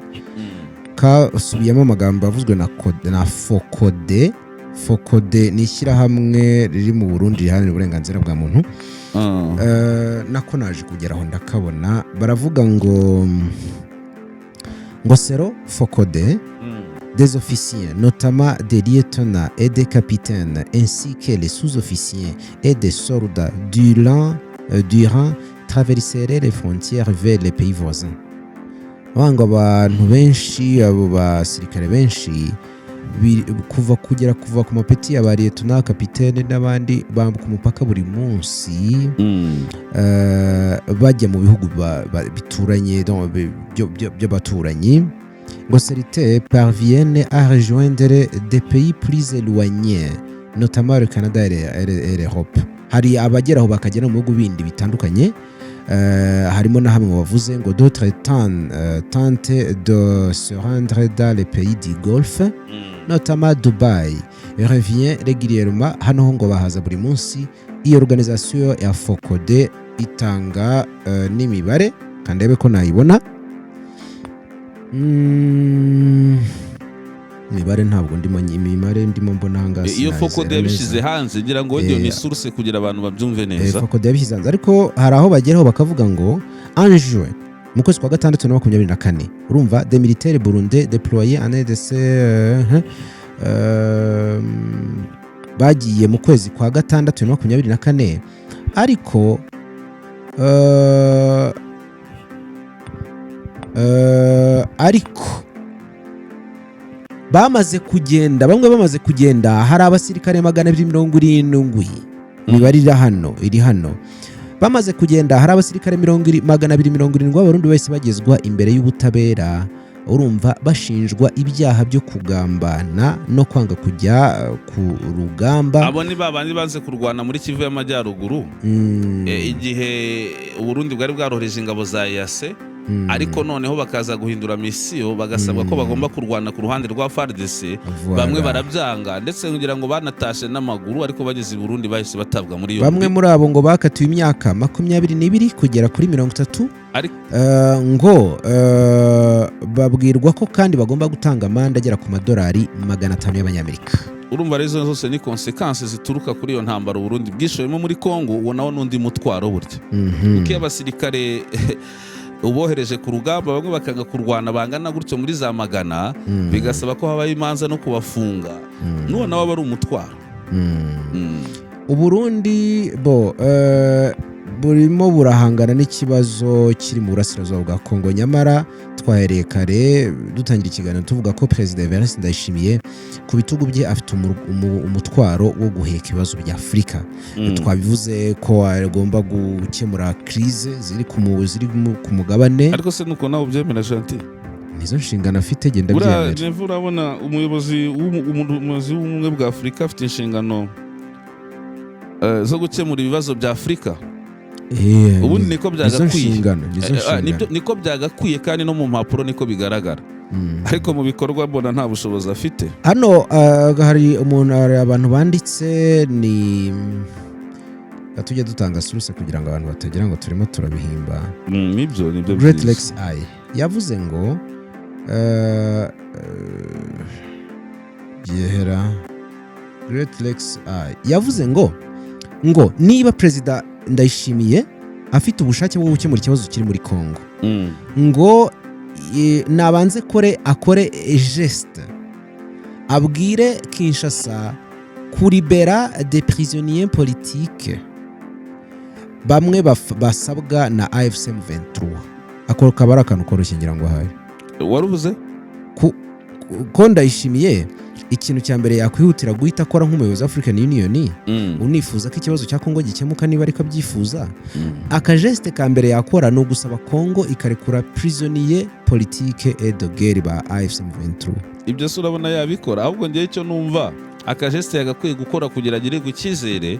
[SPEAKER 1] kasubiyemo amagambo avuzwe na FOCODE. FOCODE ni ishyirahamwe riri mu Burundi riharanira uburenganzira bwa muntu. Nako naje kugeraho ndakabona, baravuga ngo selon FOCODE, des officiers, notamment des lieutenants et des capitaines, ainsi que les sous-officiers et des soldats durant traverseraient les frontières vers les pays voisins. Bavuga ngo abantu benshi, abo basirikare benshi, kuva kugera kuva ku mapeti ya ba lieutenant, capitaine n'abandi, bambuka umupaka buri munsi, bajya mu bihugu bituranye, donc, by'abaturanyi. Ngo certains parviennent à rejoindre des pays plus éloignés, notamment le Canada et l'Europe. Hari abageraho bakagera mu bihugu bindi bitandukanye, harimo na hamwe bavuze ngo d'autres tentent de se rendre dans les pays du Golfe, notamment Dubai, et revient régulièrement. Hano ho ngo bahaza buri munsi. Iyo organisation ya FOCODE itanga n'imibare, kandebe ko nayibona. Imibare ntabwo ndimo, imibare ndimo mbona aha ngaha
[SPEAKER 2] Iyo
[SPEAKER 1] sinayizera
[SPEAKER 2] FOCODE
[SPEAKER 1] neza.
[SPEAKER 2] yabishyize hanze, ngira ngo iyo ni source kugira abantu babyumve neza.
[SPEAKER 1] FOCODE yabishyize hanze, ariko hari aho bageraho bakavuga ngo en juin, mu kwezi kwa gatandatu na 24, urumva, des militaires burundais déployés en RDC, bagiye mu kwezi kwa gatandatu na 24, ariko bamaze kugenda, bamwe bamaze kugenda, hari abasirikare 270, imibare iri hano, iri hano, bamaze kugenda, hari abasirikare 270 b'Abarundi bahise bagezwa imbere y'ubutabera, urumva, bashinjwa ibyaha byo kugambana no kwanga kujya ku rugamba.
[SPEAKER 2] Abo ni ba bandi banze kurwana muri Kivu y'Amajyaruguru, igihe Uburundi bwari bwarohereje ingabo za EAC, ariko noneho bakaza guhindura mission, bagasabwa ko bagomba kurwana ku ruhande rwa FARDC.
[SPEAKER 1] Voilà.
[SPEAKER 2] Bamwe barabyanga, ndetse ngira ngo banatashe n'amaguru, ariko bageze i Burundi bahise batabwa muri yombi.
[SPEAKER 1] Bamwe muri abo ngo bakatiwe imyaka 22 kugera kuri 30. Ngo babwirwa ko kandi bagomba gutanga amande agera ku madolari 500 y'Abanyamerika.
[SPEAKER 2] Urumva rero izo zose ni conséquences zituruka kuri iyo ntambara Uburundi bwishoyemo muri Kongo. Uwo nawo n'undi mutwaro burya, kuko iyo abasirikare ubohereje ku rugamba, bamwe bakanga kurwana, bangana gutyo muri za magana, bigasaba ko habaho imanza no kubafunga, n'uwo nawe aba ari umutwaro.
[SPEAKER 1] Uburundi bo burimo burahangana n'ikibazo kiri mu burasirazuba bwa Kongo, nyamara twahereye kare dutangira ikiganiro tuvuga ko Perezida Evariste Ndayishimiye ku bitugu bye afite umutwaro wo guheka ibibazo bya Afurika. Twabivuze ko agomba gukemura crise ziri ku mugabane.
[SPEAKER 2] Ariko se nuko nawe ubyemera, Gentil?
[SPEAKER 1] Nizo nshingano afite, genda
[SPEAKER 2] Buriya
[SPEAKER 1] byemera.
[SPEAKER 2] Neva, urabona umuyobozi w'Ubumwe bwa Afurika afite inshingano zo gukemura ibibazo bya Afurika. Ubundi niko
[SPEAKER 1] Nizo
[SPEAKER 2] byagakwiye.
[SPEAKER 1] nshingano, nizo nshingano.
[SPEAKER 2] Niko byagakwiye, kandi no mu mpapuro niko bigaragara. Ariko mu bikorwa mbona nta bushobozi afite.
[SPEAKER 1] Hano hari umuntu, hari abantu banditse, ni tujya dutanga source kugira ngo abantu batagira ngo turimo turabihimba.
[SPEAKER 2] Nibyo
[SPEAKER 1] Great
[SPEAKER 2] byiza.
[SPEAKER 1] Lakes Eye yavuze ngo yehera Great Lakes Eye yavuze ngo niba Perezida Ndayishimiye afite ubushake bwo gukemura ikibazo kiri muri Congo, ngo nabanze kore akore geste, abwire Kinshasa kuribera des prisonniers politiques bamwe basabwa na AFC M23. Ako kaba ari akantu koroshye, ngira ngo ahari.
[SPEAKER 2] Waruvuze?
[SPEAKER 1] Ko Ndayishimiye ikintu cya mbere yakwihutira guhita akora nk'umuyobozi wa African Union, unifuza ko ikibazo cya Congo gikemuka, niba ariko abyifuza, akageste ka mbere yakora ni ugusaba Congo ikarekura prisonnier politique et de guerre ba AFC M23.
[SPEAKER 2] Ibyo se urabona yabikora? Ahubwo ngewe icyo numva akageste yagakwiye gukora kugira agirirwe icyizere,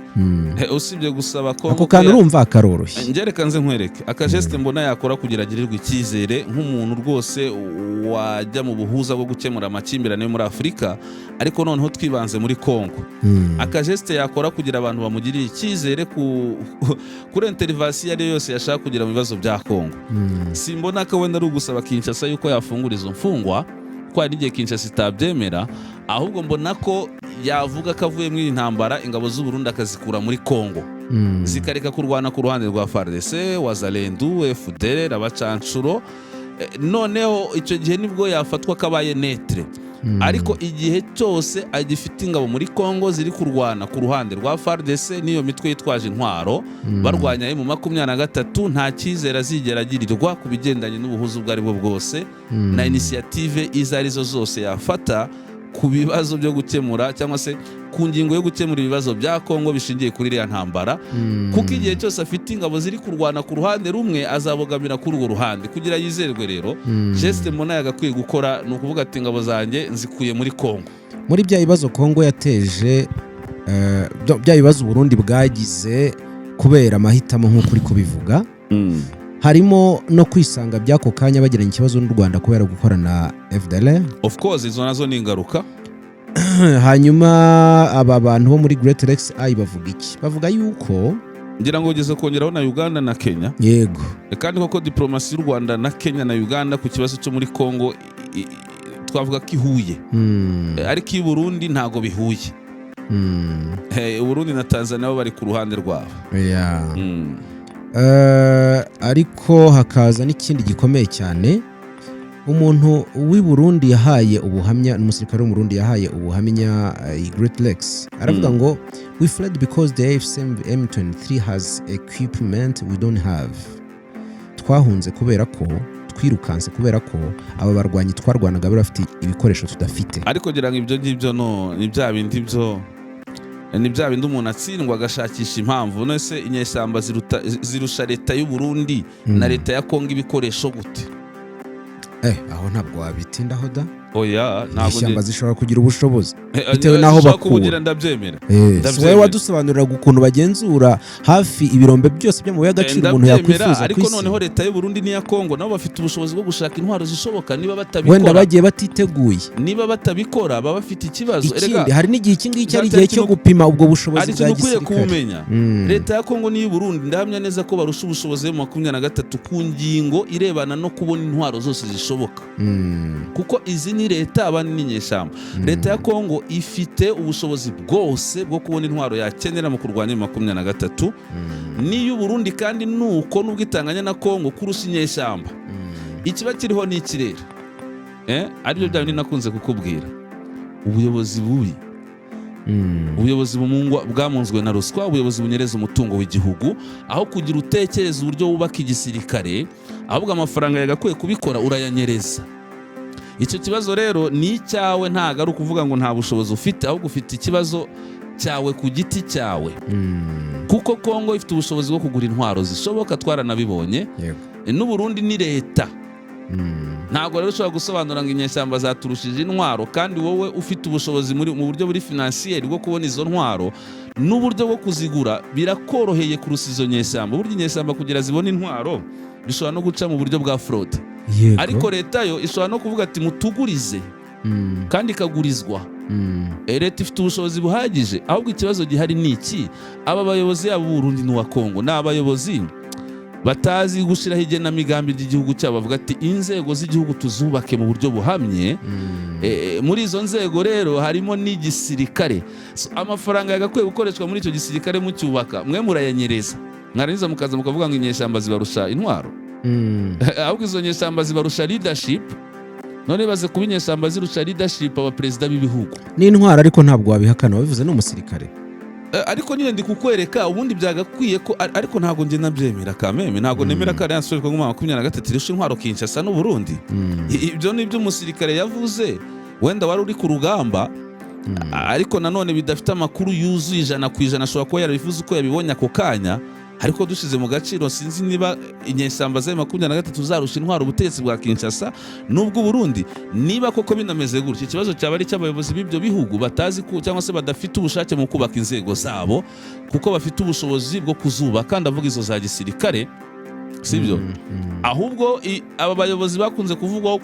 [SPEAKER 2] usibye gusaba ko
[SPEAKER 1] Ako kantu urumva karoroshye.
[SPEAKER 2] Njye reka nze nkwereke akageste mbona yakora kugira agirirwe icyizere nk'umuntu rwose wajya mu buhuza bwo gukemura amakimbirane yo muri Afurika, ariko noneho twibanze muri Congo. Akageste yakora kugira abantu bamugirire icyizere kuri intervention iyo ari yo yose yashaka kugira mu bibazo bya Congo, simbona ko wenda ari ugusaba Kinshasa yuko yafungura izo mfungwa, ko hari n'igihe Kinshasa itabyemera. Ahubwo mbona ko yavuga ko avuye muri iyi ntambara, ingabo z'u Burundi akazikura muri Congo, zikareka kurwana ku ruhande rwa FARDC, Wazalendo, FDLR, abacancuro. Noneho icyo gihe nibwo yafatwa ko abaye neutre. Ariko igihe cyose agifite ingabo muri Congo ziri kurwana ku ruhande rwa FARDC n'iyo mitwe yitwaje intwaro, barwanya M23, nta cyizere azigera agirirwa ku bigendanye n'ubuhuza ubwo ari bwo bwose na initiative izo arizo zose yafata ku bibazo byo gukemura cyangwa se ku ngingo yo gukemura ibibazo bya Congo bishingiye kuri iriya ntambara, kuko igihe cyose afite ingabo ziri kurwana ku ruhande rumwe, azabogamira kuri urwo ruhande. Kugira yizerwe rero, geste mbona yagakwiye gukora ni ukuvuga ati: "Ingabo zanjye nzikuye muri Congo."
[SPEAKER 1] Muri bya bibazo Kongo yateje, bya bibazo Uburundi bwagize kubera amahitamo nk'uko uri kubivuga, harimo no kwisanga by'ako kanya bagiranye ikibazo n'u Rwanda kubera gukorana FDLR.
[SPEAKER 2] Of course, izo nazo ni ingaruka.
[SPEAKER 1] Hanyuma aba bantu bo muri Great Lakes Eye bavuga iki? Bavuga yuko
[SPEAKER 2] Ngira ngo ugeze kongeraho na Uganda na Kenya.
[SPEAKER 1] Yego.
[SPEAKER 2] Kandi koko diplomasi y'u Rwanda na Kenya na Uganda ku kibazo cyo muri Congo twavuga ko ihuye, ariko iy'u Burundi ntago bihuye. Uburundi na Tanzania bo bari ku ruhande rwabo.
[SPEAKER 1] Ariko hakaza n'ikindi gikomeye cyane. Umuntu w'i Burundi yahaye ubuhamya, n'umusirikare w'u Burundi yahaye ubuhamya Great Lakes, aravuga ngo: "We fled because the AFC M23 has equipment we don't have." Twahunze kubera ko, twirukanse kubera ko aba barwanyi twarwanaga bari bafite ibikoresho tudafite.
[SPEAKER 2] Ariko ngira ngo ibyo ngibyo no ni bya bindi byo ni bya bindi umuntu atsindwa agashakisha impamvu. None se inyeshyamba zirusha leta y'u Burundi na leta ya Kongo ibikoresho gute?
[SPEAKER 1] Aho ntabwo wabitindaho da.
[SPEAKER 2] Oya, ntabwo.
[SPEAKER 1] Inyeshyamba zishobora kugira ubushobozi bitewe n'aho
[SPEAKER 2] zishobora
[SPEAKER 1] bakura.
[SPEAKER 2] kubugira, ndabyemera.
[SPEAKER 1] Si
[SPEAKER 2] Ndabyemera.
[SPEAKER 1] wowe wadusobanuriraga ukuntu bagenzura hafi ibirombe byose by'amabuye y'agaciro umuntu
[SPEAKER 2] Ndabyemera,
[SPEAKER 1] yakwifuza ku
[SPEAKER 2] ariko
[SPEAKER 1] isi?
[SPEAKER 2] Noneho leta y'u Burundi n'iya Kongo nabo bafite ubushobozi bwo gushaka intwaro zishoboka. Niba
[SPEAKER 1] Wenda
[SPEAKER 2] batabikora,
[SPEAKER 1] bagiye batiteguye.
[SPEAKER 2] niba batabikora baba bafite ikibazo.
[SPEAKER 1] Ikindi, hari n'igihe iki ngiki ari
[SPEAKER 2] Jean
[SPEAKER 1] igihe cyo gupima ubwo bushobozi
[SPEAKER 2] Hari
[SPEAKER 1] bwa
[SPEAKER 2] ikintu ukwiye
[SPEAKER 1] gisirikare.
[SPEAKER 2] kubumenya. Leta ya Kongo n'iy'u Burundi, ndahamya neza ko barusha ubushobozi M23 ku ngingo irebana no kubona intwaro zose zishoboka, kuko izi ni leta, abandi ni inyeshyamba. Leta ya Kongo ifite ubushobozi bwose bwo kubona intwaro yakenera mu kurwanya M23, n'iy'u Burundi kandi nuko, nubwo itanganya na Kongo kurusha inyeshyamba. Ikiba kiriho ni ikirere, aribyo bya bindi nakunze kukubwira: ubuyobozi bubi, ubuyobozi bumungwa bwamunzwe na ruswa, ubuyobozi bunyereza umutungo w'igihugu. Aho kugira utekereza uburyo wubaka igisirikare, ahubwo amafaranga yagakwiye kubikora urayanyereza. Icyo kibazo rero ni icyawe, ntabwo ari ukuvuga ngo nta bushobozi ufite, ahubwo ufite ikibazo cyawe ku giti cyawe, kuko Kongo ifite ubushobozi bwo kugura intwaro zishoboka, twaranabibonye. N'uburundi ni leta. Ntabwo rero ushobora gusobanura ngo inyeshyamba zaturushije intwaro kandi wowe ufite ubushobozi mu buryo buri financier bwo kubona izo ntwaro n'uburyo bwo kuzigura birakoroheye kurusha izo nyeshyamba. Uburyo inyeshyamba kugira zibone intwaro bishobora no guca mu buryo bwa fraude. Ariko leta yo ishobora no kuvuga ati mutugurize, kandi ikagurizwa. Leta ifite ubushobozi buhagije. Ahubwo ikibazo gihari ni iki: aba bayobozi, yaba Burundi n'uwa Kongo, ni abayobozi batazi gushyiraho igenamigambi ry'igihugu cyabo, bavuga ati inzego z'igihugu tuzubake mu buryo buhamye. Muri izo nzego rero harimo n'igisirikare. So, amafaranga yagakwiye gukoreshwa muri icyo gisirikare mucyubaka, mwe murayanyereza, mwarangiza mukaza mukavuga ngo inyeshyamba zibarusha intwaro. Ahubwo izo nyeshyamba zibarusha leadership. None baze kuba inyeshyamba zirusha leadership abaperezida b'ibihugu.
[SPEAKER 1] N'intwaro, ariko ntabwo wabihakana, wabivuze ni umusirikare.
[SPEAKER 2] Ariko nyine ndi kukwereka ubundi byagakwiye ko ariko ntabwo njye nabyemera kameme, ntabwo nemera ko Alliance Fleuve Congo 23 irusha intwaro Kinshasa n'Uburundi. Ibyo ni ibyo umusirikare yavuze, wenda wari uri ku rugamba, ariko nanone bidafite amakuru yuzuye 100%. Ashobora kuba yarabivuze uko yabibonye ako kanya, ariko dushyize mu gaciro, sinzi niba inyeshyamba za 23 zarusha intwaro ubutegetsi bwa Kinshasa n'ubwo Burundi. Niba koko binameze gutyo, ikibazo cyaba ari icy'abayobozi b'ibyo bihugu batazi ku, cyangwa se badafite ubushake mu kubaka inzego zabo, kuko bafite ubushobozi bwo kuzubaka, ndavuga izo za gisirikare, sibyo? Ahubwo aba bayobozi bakunze kuvugwaho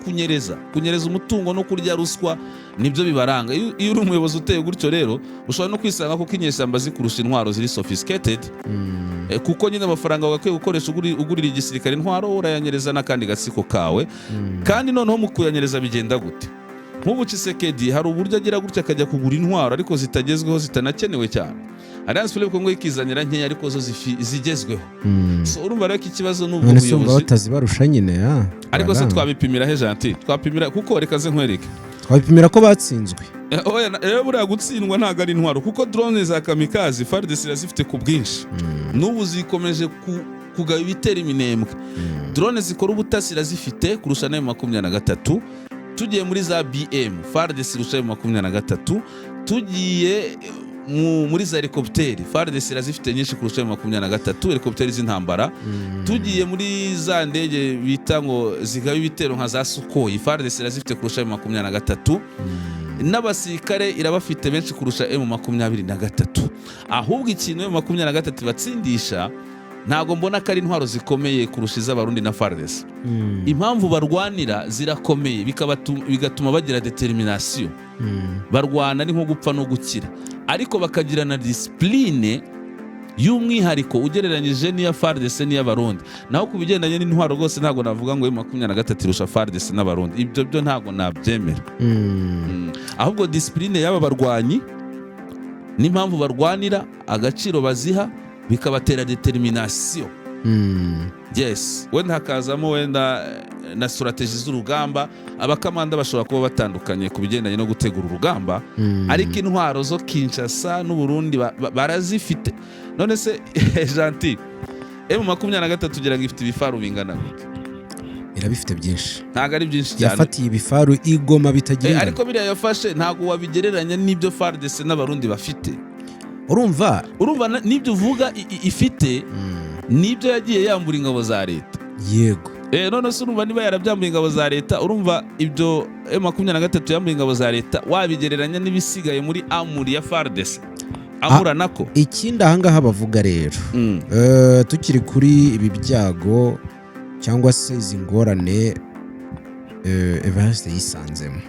[SPEAKER 2] kunyereza umutungo no kurya ruswa, nibyo bibaranga. Iyo uri umuyobozi uteye gutyo rero, ushobora no kwisanga kuko inyeshyamba zikurusha intwaro ziri sophisticated. Kuko nyine amafaranga wagakwiye gukoresha ugurira igisirikare intwaro, urayanyereza n'akandi gatsiko kawe. Kandi noneho mu kuyanyereza bigenda gute? Nk'ubu Tshisekedi hari uburyo agira gutya akajya kugura intwaro ariko zitagezweho, zitanakenewe cyane. Alliance Fleuve Congo ikizanira nkeya ariko zo zigezweho. So urumva rero ko ikibazo ni ubwo
[SPEAKER 1] None se wumva
[SPEAKER 2] buyobozi.
[SPEAKER 1] batazibarusha nyine ah,
[SPEAKER 2] Ariko se
[SPEAKER 1] baranga.
[SPEAKER 2] twabipimira he, Gentil? Twapimira kuko reka ze nkwereke.
[SPEAKER 1] Twabipimira ko batsinzwe.
[SPEAKER 2] Oya, rero buriya gutsindwa ntabwo ari intwaro, kuko drone za kamikaze FARDC irazifite ku bwinshi, n'ubu zikomeje kugaba ibitera iminembwe. Drone zikora ubutasi irazifite kurusha n'ayo 23. Tugiye muri za BM, FARDC irusha ayo 23. Tugiye muri za helicopteri, FARDC irazifite nyinshi kurusha ayo 23, helicopteri z'intambara. Tugiye muri za ndege bita ngo zigaba ibitero nka za Sukhoi, FARDC irazifite kurusha ayo 23. N'abasirikare irabafite benshi kurusha M23. Ahubwo ikintu M23 ibatsindisha, ntabwo mbona ko ari intwaro zikomeye kurusha iz'Abarundi na FARDC. Impamvu barwanira zirakomeye, bigatuma bagira determination. Barwana ni nko gupfa no gukira, ariko bakagira na discipline y'umwihariko ugereranyije n'iya FARDC n'iy'Abarundi. Naho ku bigendanye n'intwaro, rwose ntabwo navuga ngo M23 irusha FARDC n'Abarundi, ibyo byo ntabwo nabyemera. Ahubwo discipline y'aba barwanyi n'impamvu barwanira, agaciro baziha, bikabatera determination. Yes, wenda hakazamo wenda na strategy z'urugamba. Abakamanda bashobora kuba batandukanye ku bigendanye no gutegura urugamba, ariko intwaro zo Kinshasa n'Uburundi barazifite. None se Gentil, M23 ugira ngo ifite ibifaru bingana gute?
[SPEAKER 1] Irabifite byinshi.
[SPEAKER 2] Ntabwo ari byinshi cyane.
[SPEAKER 1] Yafatiye ibifaru igoma bitagira ingano.
[SPEAKER 2] Ariko biriya yafashe ntabwo wabigereranya n'ibyo FARDC n'Abarundi bafite.
[SPEAKER 1] Urumva.
[SPEAKER 2] Urumva n'ibyo uvuga ifite n'ibyo yagiye yambura ingabo za leta. None se urumva niba yarabyambuye ingabo za leta, urumva ibyo M23 yambuye ingabo za leta wabigereranya n'ibisigaye muri armory ya FARDC amura nako?
[SPEAKER 1] Ikindi ahangaha bavuga rero, tukiri kuri ibi byago cyangwa se izi ngorane Evariste yisanzemo,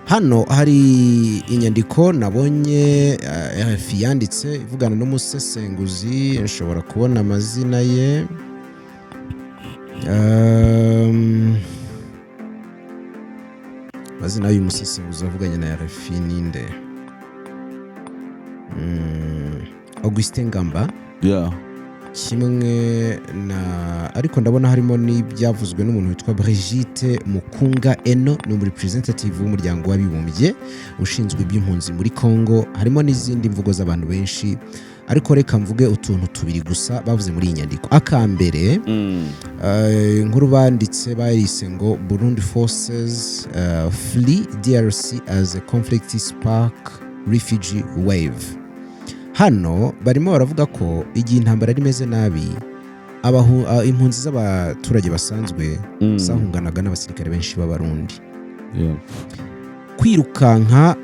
[SPEAKER 1] hano hari inyandiko nabonye RFI yanditse ivugana n'umusesenguzi, nshobora kubona amazina ye. Amazina y'uyu musesenguzi wavuganye na RFI ninde? Augustin Ngamba. Kimwe na, ariko ndabona harimo n'ibyavuzwe n'umuntu witwa Brigitte Mukunga Eno, ni umu representative w'umuryango w'abibumbye ushinzwe iby'impunzi muri Congo. Harimo n'izindi mvugo z'abantu benshi, ariko reka mvuge utuntu tubiri gusa bavuze muri iyi nyandiko. Akambere, inkuru banditse bayise ngo "Burundi forces flee DRC as a conflict spark refugee wave". Hano barimo baravuga ko igihe intambara yari imeze nabi, impunzi z'abaturage basanzwe zahunganaga n'abasirikare benshi b'Abarundi. Kwirukanka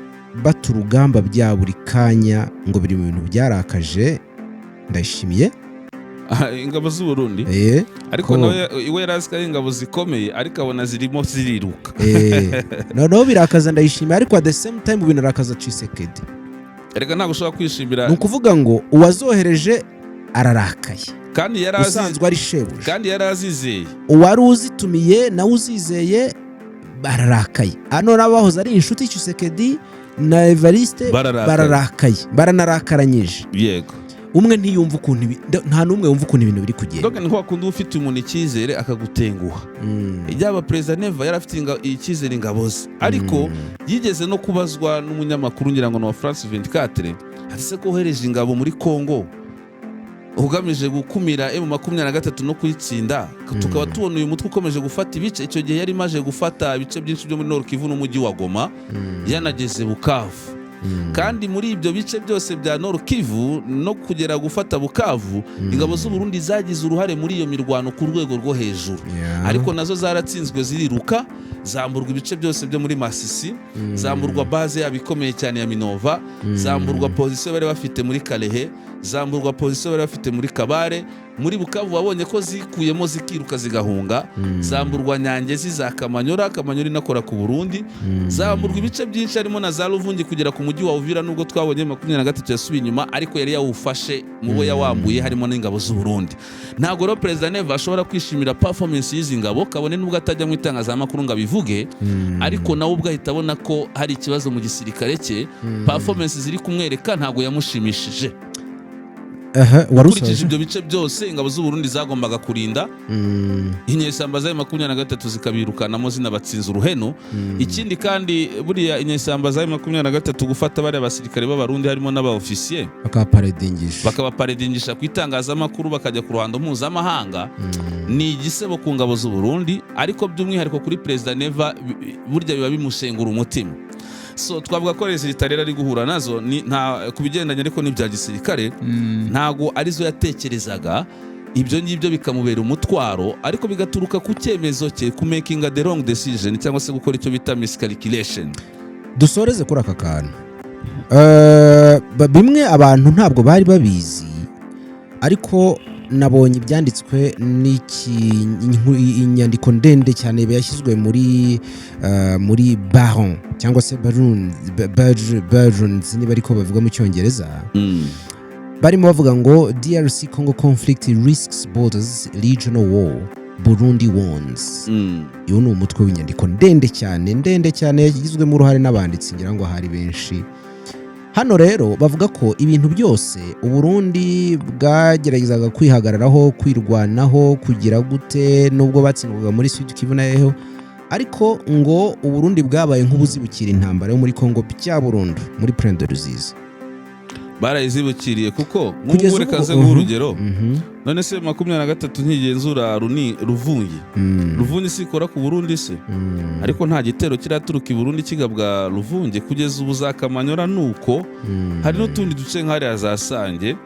[SPEAKER 1] bata urugamba bya buri kanya ngo biri mu bintu byarakaje Ndayishimiye.
[SPEAKER 2] Ingabo z'u Burundi. Ariko nawe iwe yari azi ko ari ingabo zikomeye, ariko abona zirimo ziriruka.
[SPEAKER 1] Noneho birakaza Ndayishimiye, ariko at the same time binarakaza Tshisekedi.
[SPEAKER 2] Erega ntabwo ushobora kwishimira.
[SPEAKER 1] Ni ukuvuga ngo uwazohereje ararakaye,
[SPEAKER 2] kandi yari azi
[SPEAKER 1] usanzwe ari shebuja,
[SPEAKER 2] kandi yari azizeye.
[SPEAKER 1] Uwari uzitumiye nawe uzizeye bararakaye. Hano n'abahoze ari inshuti, Tshisekedi na Evariste,
[SPEAKER 2] Bararakaye.
[SPEAKER 1] bararakaye, baranarakaranyije. Umwe ntiyumva ukuntu nta n'umwe wumva ukuntu ibintu biri kugenda.
[SPEAKER 2] Donc ni kwa kundi uba ufitiye umuntu icyizere akagutenguha. Yaba Perezida Neva yari afite icyizere ingabo ze, ariko yigeze no kubazwa n'umunyamakuru, ngira ngo ni wa France 24, ati: "Se ko wohereje ingabo muri Congo ugamije gukumira M23 no kuyitsinda, tukaba tubona uyu mutwe ukomeje gufata ibice?" Icyo gihe yari imaze gufata ibice byinshi byo muri Nord Kivu n'umujyi wa Goma, yanageze Bukavu. Kandi muri ibyo bice byose bya Nord Kivu no kugera gufata Bukavu, ingabo z'u Burundi zagize uruhare muri iyo mirwano ku rwego rwo hejuru. Ariko nazo zaratsinzwe, ziriruka, zamburwa ibice byose byo muri Masisi, zamburwa base yabo ikomeye cyane ya Minova, zamburwa position bari bafite muri Kalehe, zamburwa position bari bafite muri Kabare. Muri Bukavu wabonye ko zikuyemo zikiruka zigahunga. Zamburwa Nyangezi za Kamanyora, Kamanyora inakora ku Burundi. Zamburwa ibice byinshi harimo na za Ruvungi kugera ku mujyi wa Uvira, nubwo twabonye 23 yasubiye inyuma, ariko yari yawufashe mu bo yawambuye harimo n'ingabo z'u Burundi. Ntabwo rero Perezida Neva ashobora kwishimira performance y'izi ngabo, kabone nubwo atajya mu itangazamakuru ngo abivuge, ariko nawe ubwo ahita abona ko hari ikibazo mu gisirikare cye. Performance ziri kumwereka ntabwo yamushimishije.
[SPEAKER 1] Aha wari
[SPEAKER 2] Ukurikije
[SPEAKER 1] usoje.
[SPEAKER 2] ibyo bice byose ingabo z'u Burundi zagombaga kurinda, inyeshyamba za 23 zikabirukanamo zinabatsinze uruhenu. Ikindi kandi, buriya inyeshyamba za 23 gufata bariya basirikare b'Abarundi harimo n'abaofisiye,
[SPEAKER 1] bakabaparedingisha,
[SPEAKER 2] bakabaparedingisha ku itangazamakuru, bakajya ku ruhando mpuzamahanga, ni igisebo ku ngabo z'u Burundi, ariko by'umwihariko kuri Perezida Neva burya biba bimushengura umutima. So twavuga ko résultat rero ari guhura nazo ni nta ku bigendanye ariko n'ibya gisirikare ntago arizo yatekerezaga. Ibyo ngibyo bikamubera umutwaro, ariko bigaturuka ku cyemezo cye ku making the wrong decision cyangwa se gukora icyo bita miscalculation.
[SPEAKER 1] Dusoreze kuri aka kantu. Bimwe abantu ntabwo bari babizi, ariko nabonye ibyanditswe inyandiko ndende cyane yashyizwe muri Baron cyangwa se Barons, Barons niba ariko bavuga mu Cyongereza. Barimo bavuga ngo "DRC Congo conflict risks borders regional war, Burundi warns." Uyu ni umutwe w'inyandiko ndende cyane, ndende cyane, yagizwemo uruhare n'abanditsi ngira ngo hari benshi. Hano rero bavuga ko ibintu byose Uburundi bwageragezaga kwihagararaho, kwirwanaho, kugira gute, nubwo batsindwaga muri Sud Kivu na heho, ariko ngo Uburundi bwabaye nk'ubuzibukira intambara yo muri Congo bya burundu muri Plaine de Ruzizi.
[SPEAKER 2] Barayizibukiriye kuko
[SPEAKER 1] Kugeza
[SPEAKER 2] nk'ubu reka nze nguhe urugero. None se 23 ntigenzura runi Ruvungi? Ruvungi si ikora ku Burundi se? Ariko nta gitero kiraturuka i Burundi kigabwa Ruvungi kugeza ubu. Za Kamanyora nuko, hari n'utundi duce nk'hariya za Sange.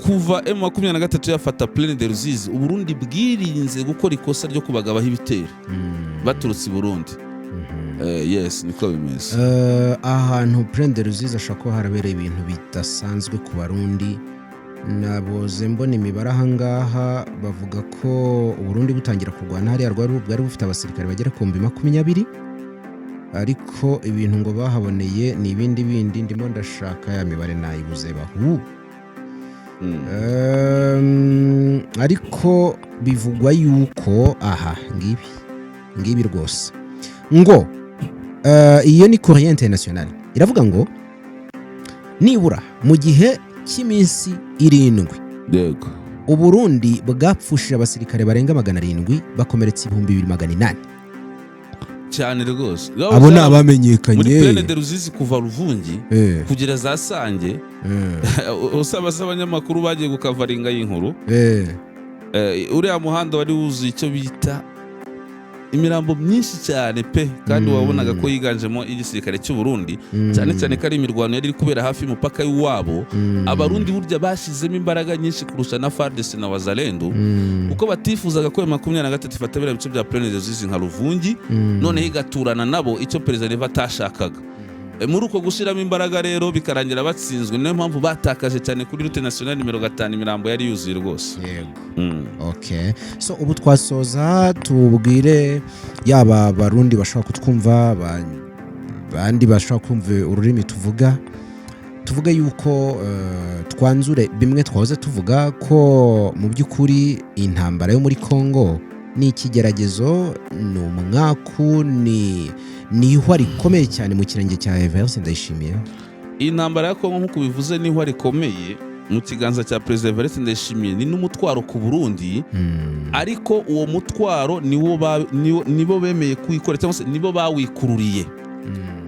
[SPEAKER 2] Kuva M23 yafata Plaine de Ruzizi, Uburundi bwirinze gukora ikosa ryo kubagabaho ibitero baturutse i Burundi. Yes, niko bimeze.
[SPEAKER 1] Ahantu Plaine de Ruzizi ashobora kuba harabereye ibintu bidasanzwe ku Barundi. Naboze mbona imibare ahangaha, bavuga ko Uburundi butangira kurwana hariya bwari bufite abasirikare bagera ku 20,000, ariko ibintu ngo bahaboneye ni ibindi bindi. Ndimo ndashaka ya mibare nayibuze bahu. Ariko bivugwa yuko aha ngibi ngibi rwose ngo iyo ni Courrier International iravuga ngo nibura mu gihe cy'iminsi 7 Uburundi bwapfushije abasirikare barenga 700, bakomeretse 2800.
[SPEAKER 2] Cyane rwose.
[SPEAKER 1] Abo ni
[SPEAKER 2] Muri
[SPEAKER 1] abamenyekanye.
[SPEAKER 2] Plaine de Ruzizi, kuva Ruvungi kugera za Sange, usaba se abanyamakuru bagiye gukavaringa y'inkuru, uriya muhanda wari wuzuye icyo bita imirambo myinshi cyane pe, kandi wabonaga ko yiganjemo igisirikare cy'u Burundi, cyane cyane ko ari imirwano yari iri kubera hafi y'umupaka w'iwabo. Abarundi burya bashyizemo imbaraga nyinshi kurusha na FARDC na Wazalendo, kuko batifuzaga ko 23 ifata biriya bice bya Plaine de Ruzizi nka Ruvungi, noneho igaturana nabo, icyo Perezida Neva atashakaga. Muri uko gushyiramo imbaraga rero bikarangira batsinzwe. Niyo mpamvu batakaje cyane kuri route nationale nimero 5, imirambo yari yuzuye rwose.
[SPEAKER 1] Okay, so ubu twasoza, tubwire yaba Abarundi bashobora kutwumva, bandi bashobora kumva ururimi tuvuga, tuvuge yuko twanzure bimwe twahoze tuvuga ko mu by'ukuri intambara yo muri Congo ni ikigeragezo, ni umwaku, ni ihwa rikomeye cyane mu kirenge cya Evariste Ndayishimiye.
[SPEAKER 2] Iyi ntambara ya Kongo, nk'uko bivuze, niho rikomeye mu kiganza cya Perezida Evariste Ndayishimiye, ni n'umutwaro ku Burundi. Ariko uwo mutwaro nibo bemeye kuwikora cyangwa se nibo bawikururiye,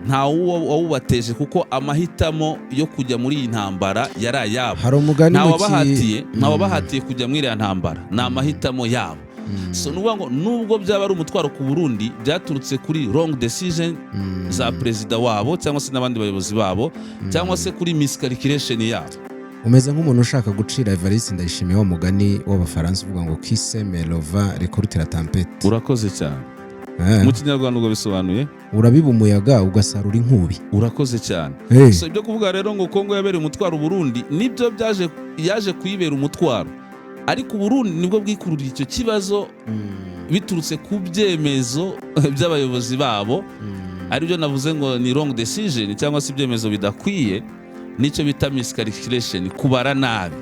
[SPEAKER 2] nta wawubateje, kuko amahitamo yo kujya muri iyi ntambara yari ayabo.
[SPEAKER 1] Hari umugani
[SPEAKER 2] Nta
[SPEAKER 1] mu
[SPEAKER 2] wabahatiye, nta wabahatiye kujya muri iriya ntambara, ni amahitamo yabo. So ni ukuvuga ngo nubwo byaba ari umutwaro ku Burundi, byaturutse kuri wrong decision za perezida wabo cyangwa se n'abandi bayobozi babo, cyangwa se kuri miscalculation yabo.
[SPEAKER 1] Umeze nk'umuntu ushaka gucira Evariste Ndayishimiye wa mugani w'Abafaransa uvuga ngo "Qui sème le vent récolte la tempête."
[SPEAKER 2] Urakoze cyane. Mu Kinyarwanda ubwo bisobanuye?
[SPEAKER 1] Urabiba umuyaga ugasarura inkubi.
[SPEAKER 2] Urakoze cyane. So ibyo kuvuga rero ngo Kongo yabereye umutwaro Burundi, nibyo, byaje yaje kuyibera umutwaro, ariko Burundi nibwo bwikururiye icyo kibazo biturutse ku byemezo by'abayobozi babo, aribyo navuze ngo ni wrong decision cyangwa se ibyemezo bidakwiye, nicyo bita miscalculation, kubara nabi.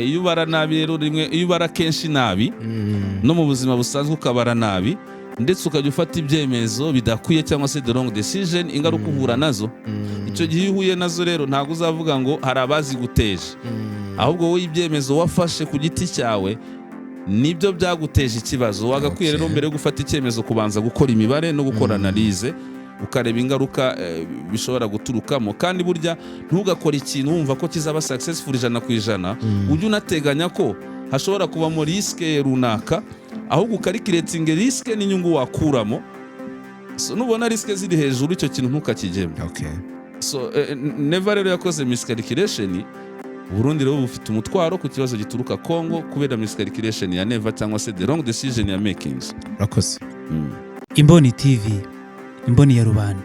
[SPEAKER 2] Iyo ubara nabi rero rimwe, iyo ubara kenshi nabi, no mu buzima busanzwe ukabara nabi, ndetse ukajya ufata ibyemezo bidakwiye cyangwa se the wrong decision, ingaruka uhura nazo. Icyo gihe iyo uhuye nazo rero, ntabwo uzavuga ngo hari abaziguteje, ahubwo wowe ibyemezo wafashe ku giti cyawe nibyo byaguteje ikibazo. Wagakwiye rero mbere yo gufata icyemezo kubanza gukora imibare no gukora analyse, ukareba ingaruka bishobora guturukamo. Kandi burya ntugakore ikintu wumva ko kizaba successful 100%. Ujye unateganya ko hashobora kubamo risque runaka, ahubwo ucalculatinge risque n'inyungu wakuramo. So, nubona risque ziri hejuru, icyo kintu ntukakijyemo. So Neva rero yakoze miscalculation. Burundi rero bufite umutwaro ku kibazo gituruka Congo kubera miscalculation ya Neva cyangwa se the wrong decision ya makings.
[SPEAKER 1] Urakoze.
[SPEAKER 3] Imboni TV, imboni ya rubanda.